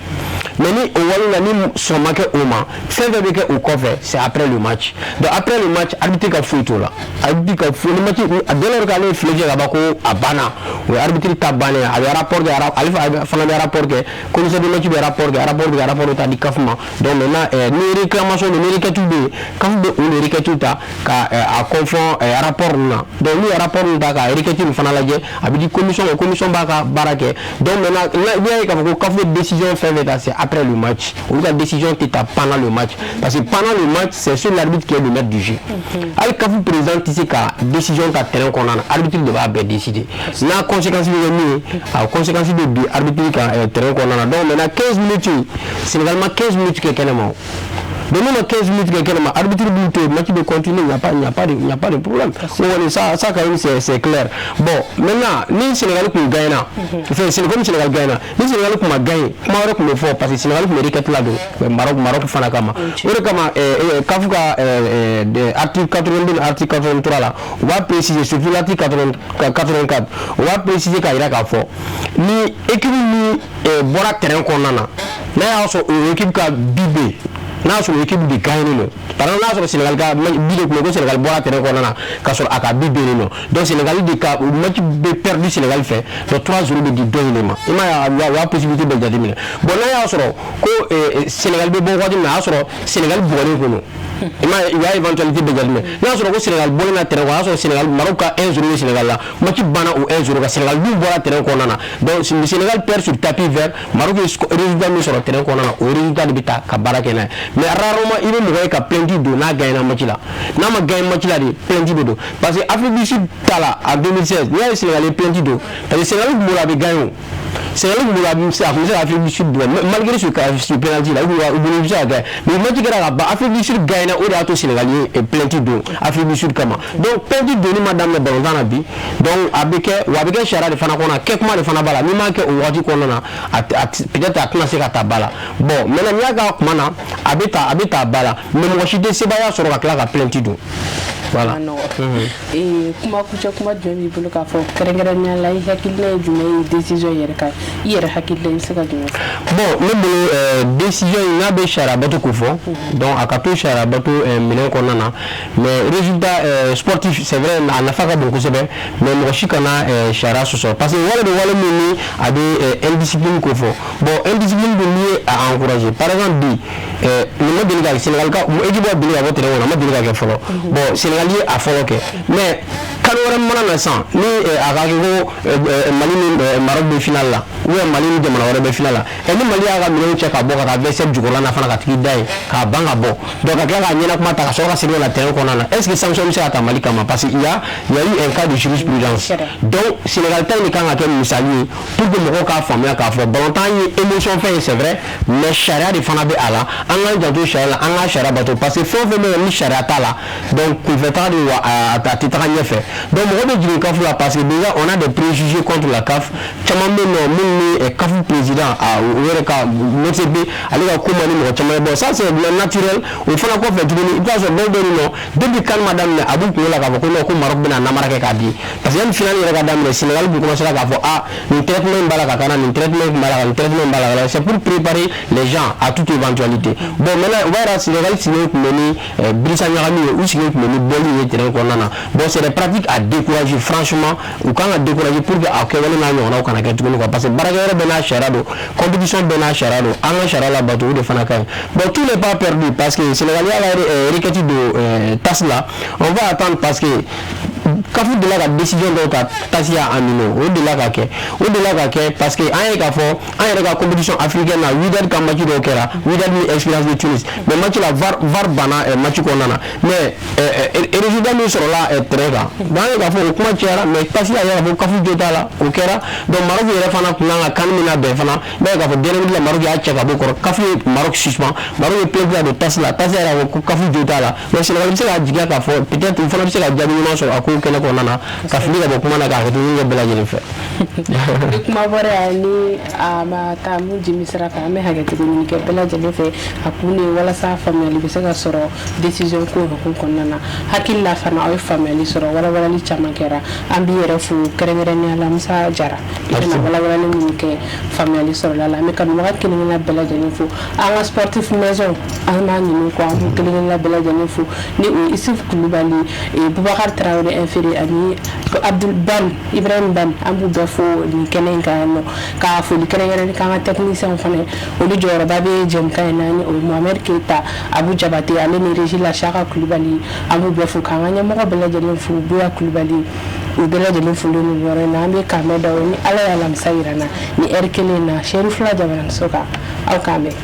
Mais ni o wale la, ni sɔn ma kɛ o ma, fɛn fɛn bɛ kɛ o kɔfɛ, c'est après le match. Donc après le match, arbitre ka foyi t'o la. Arbitre ka foyi ni match dès lors qu'ale ye file kɛ ka ban ko a banna, o ye arbitre ta bannen ye. A bɛ rapport kɛ, ale fana bɛ rapport kɛ, commissaire de match bɛ rapport kɛ, rapport bɛ kɛ, rapport bɛ taa di CAF ma. Donc maintenant, ni réclamation bɛ, ni requête bɛ yen, CAF bɛ o de requête ta ka a confond rapport ninnu na. Donc n'u ye rapport ninnu ta ka requête ninnu fana lajɛ, a bɛ di commission ma, commission b'a ka baara kɛ. Donc maintenant, n'i y'a ye k'a fɔ ko CAF bɛ décision fɛn fɛn ta, c'est après le match. Olu ka décision tɛ ta pendant le match, parce que pendant le match, c'est seul l'arbitre qui est le maître du jeu. Hali CAF président tɛ se ka décision ta terrain kɔnɔna na, arbitre de b'a bɛɛ décider. N'a conséquence bɛ kɛ min ye, a conséquence bɛ bin arbitre kan terrain kɔnɔna na. Donc maintenant, 15 minutes, Sénégal ma 15 minutes kɛ kɛnɛma o. Donc n'u ma 15 minutes kɛ kɛnɛma, arbitre b'u to yen, match bɛ continuer, il n'y a pas de problème. O kɔni, ça quand même, c'est clair. Bon, maintenant, ni Sénégal tun gagnera, enfin comme Sénégal gagnera, ni Sénégal tun ma gagner, kuma wɛrɛ tun bɛ fɔ, parce que Sénégal tun bɛ requête la don Maroc fana kama. O de kama CAF ka article 82 ni article 83 la, u b'a préciser, surtout l'article 84, u b'a préciser k'a jira k'a fɔ ni équipe min bɔra terrain kɔnɔna na, n'a y'a sɔrɔ o équipe ka but bɛ yen, n'a y'a sɔrɔ équipe de gagné don, par exemple n'a y'a sɔrɔ Sénégal ka but de tun bɛ, ko Sénégal bɔra terrain kɔnɔna na k'a sɔrɔ a ka but bɛ yen nɔ, donc Sénégal de ka match bɛ perdu Sénégal fɛ, donc 3-0 bɛ di dɔ in de ma. I m'a ye, a y'a possibilité bɛɛ jateminɛ. Bon, n'a y'a sɔrɔ ko Sénégal bɛ bɔ waati min na, a y'a sɔrɔ Sénégal bugɔlen kun don, i m'a ye, u y'a éventualité bɛɛ jateminɛ. N'a y'a sɔrɔ ko Sénégal bɔlen na terrain kɔnɔ, a y'a sɔrɔ Sénégal, Maroc ka 1-0 bɛ Sénégal la, match banna o 1-0 kan, Sénégal dun bɔra terrain kɔnɔna na, donc Sénégal perd sur tapis vert, Maroc ye résultat min sɔrɔ terrain kɔnɔna na, o résultat de bɛ ta ka baara kɛ n'a ye. Mais rarement i bɛ mɔgɔ ye ka plainte don n'a gagné match la. N'a ma gagné match la de, plainte bɛ don, parce que Afrique du Sud ta la en 2016, n'i y'a ye Sénégal ye plainte don, parce que Sénégal tun bolo a bɛ gagné, o Sénégal tun bolo a bɛ se, a tun bɛ se ka Afrique du Sud bugɔ malgré ce penalty la, u bolo bɛ se ka gagné, mais match kɛra ka ban, Afrique du Sud gagné, o de y'a to Sénégal ye plainte don Afrique du Sud kama. Donc plainte donni ma daminɛ balontan na bi. Donc a bɛ kɛ wa, a bɛ kɛ sariya de fana kɔnɔ, kɛ kuma de fana b'a la. N'i m'a kɛ o waati kɔnɔna na, a peut-être a tɛna se ka ta ba la. Bon, maintenant, n'i y'a k'a kuma na, a bɛ ta, a bɛ ta ba la, mais mɔgɔ si tɛ sebaaya sɔrɔ ka tila ka plainte don. Voilà. Kuma kuncɛ kuma jumɛn b'i bolo k'a fɔ kɛrɛnkɛrɛnnenya la? I hakilina ye jumɛn ye décision yɛrɛ kan? I yɛrɛ hakilina, i bɛ se ka jumɛn fɔ? Bon, ne bolo, décision in, n'a bɛ sariya bato ko fɔ, donc a ka to sariya bato minɛn kɔnɔna na. Mais résultat sportif, c'est vrai, a nafa ka bon kosɛbɛ, mais mɔgɔ si kana sariya sɔsɔ, parce que wale bɛ wale min ni a bɛ indiscipline ko fɔ. Bon, indiscipline dun, n'i ye a encourager, par exemple bi, nin ma deli ka Sénégal ka équipe ka deli ka bɔ terrain kɔnɔ, a ma deli ka kɛ fɔlɔ. Bon, Sénégal ye a fɔlɔ kɛ, mais kalo wɛrɛ mana na sisan, ni a ka kɛ ko Mali ni Maroc bɛ finale la, ou bien Mali ni jamana wɛrɛ bɛ finale la, ni Mali y'a ka minɛnw cɛ ka bɔ ka taa vestiaire jukɔrɔla na fana, ka tigi da yen k'a ban ka bɔ, donc ka tila k'a ɲɛna kuma ta ka sɔrɔ ka segin ka na terrain kɔnɔna na, est ce que sanction bɛ se ka ta Mali kama? Parce que il y a eu un cas de jurisprudence. Donc Sénégal ta in de kan ka kɛ misali ye pour que mɔgɔw k'a faamuya k'a fɔ balontan ye émotion fɛn ye, c'est vrai, mais sariya de fana bɛ a la. An k'an janto sariya la, an k'a sariya bato, parce que fɛn o fɛn bɛ yen ni sariya t'a la, donc kunfɛ taga de wa, a tɛ taga ɲɛfɛ. Donc mɔgɔ bɛ jigin CAF la, parce que déjà on a des préjugés contre la CAF. Caman bɛ yen nɔ minnu ni CAF président, a o yɛrɛ ka Motsepe, ale ka ko man di mɔgɔ caman ye. Bon, ça c'est naturel. O fana kɔfɛ tuguni, i bɛ taa sɔrɔ dɔw bɛ yen nɔ, depuis CAN ma daminɛ, a b'u kunkolo la k'a fɔ ko non, ko Maroc bɛna namara kɛ k'a di, parce que yanni finale yɛrɛ ka daminɛ, Sénégal b'u commencé k'a fɔ: ah, nin traitement in b'a la ka kan na, nin traitement in b'a la, nin traitement in b'a la. C'est pour préparer les gens à toute éventualité. Bon, maintenant, o b'a yira Sénégal sigilen tun bɛ ni birisa ɲagami ye, u sigilen tun bɛ ni bɔli ye terrain kɔnɔna na. Bon, c'est des pratiques à décourager, franchement. U kan ka décourager pour que a kɛwale n'a ɲɔgɔnnaw kana kɛ tuguni quoi, parce que baarakɛyɔrɔ bɛɛ n'a sariya don, compétition bɛɛ n'a sariya don, an ka sariya labato, o de fana ka ɲi. Bon, tout n'est pas perdu, parce que Sénégal y'a ka requête don TAS la. On va attendre, parce que CAF delila ka décision dɔw ta, TAS y'a annulé. O delila ka kɛ, o delila ka kɛ, parce que an ye k'a fɔ an yɛrɛ ka compétition africaine na, Wydad ka match dɔw kɛra, Wydad ni Espérance de Tunis, mais match la, VAR banna match kɔnɔna na, mais résultat min sɔrɔla terrain kan, donc an ye k'a fɔ o kuma cayara, mais TAS y'a yira k'a fɔ CAF jo t'a la, o kɛra. Donc Maroc yɛrɛ fana tun kan ka CAN min labɛn fana, i b'a ye k'a fɔ dernière minute la, Maroc y'a cɛ ka bɔ kɔrɔ, CAF ye Maroc suspend, Maroc ye plainte don TAS la, TAS yɛrɛ ko CAF jo t'a la. Donc Sénégal bɛ se k'a jigiya k'a fɔ peut-être u fana bɛ se ka jaabi ɲuman sɔrɔ a ko kɛnɛ kɔnɔna na, ka fili ka bɔ kuma na, k'a kɛ dumuni kɛ bɛɛ lajɛlen fɛ. Ni kuma bɔra yan, ni a ma taa mun jimi sira kan, an bɛ hakɛtogo ɲini kɛ bɛɛ lajɛlen fɛ. A kun de ye walasa faamuyali bɛ se ka sɔrɔ décision ko hukumu kɔnɔna na. Hakili la fana, aw ye faamuyali sɔrɔ, walawalali caman kɛra. An b'i yɛrɛ fo kɛrɛnkɛrɛnnenya la, Musa Jara, i bɛna walawalali minnu kɛ, faamuyali sɔrɔla la. An bɛ kanubaga kelen kelenna bɛɛ lajɛlen fo. An ka sportif maison, an b'a ɲini ko an b'u kelen kelenna bɛɛ lajɛlen fo, ni o ye Isuf Kulubali, Bubakari Tarawele inféré ani Abdul Ban, Ibrahim Ban. An b'u bɛɛ fo nin kɛnɛ in kan yan nɔ, ka foli kɛrɛnkɛrɛnnen k'an ka technicien fana, olu jɔyɔrɔba bɛ jɛmukan in na, ni o ye Mohamed Keita, Abu Jabate, ale ni régie la Saka Kulubali. An b'u bɛɛ fo, k'an ka ɲɛmɔgɔ bɛɛ lajɛlen fo, Buya Kulubali, u bɛɛ lajɛlen folen nin yɔrɔ in na. An bɛ k'an bɛɛ da o ni Ala ye alamisa yira n na ni heure kelen in na, sɛri fila jabaraniso kan. Aw k'an bɛn.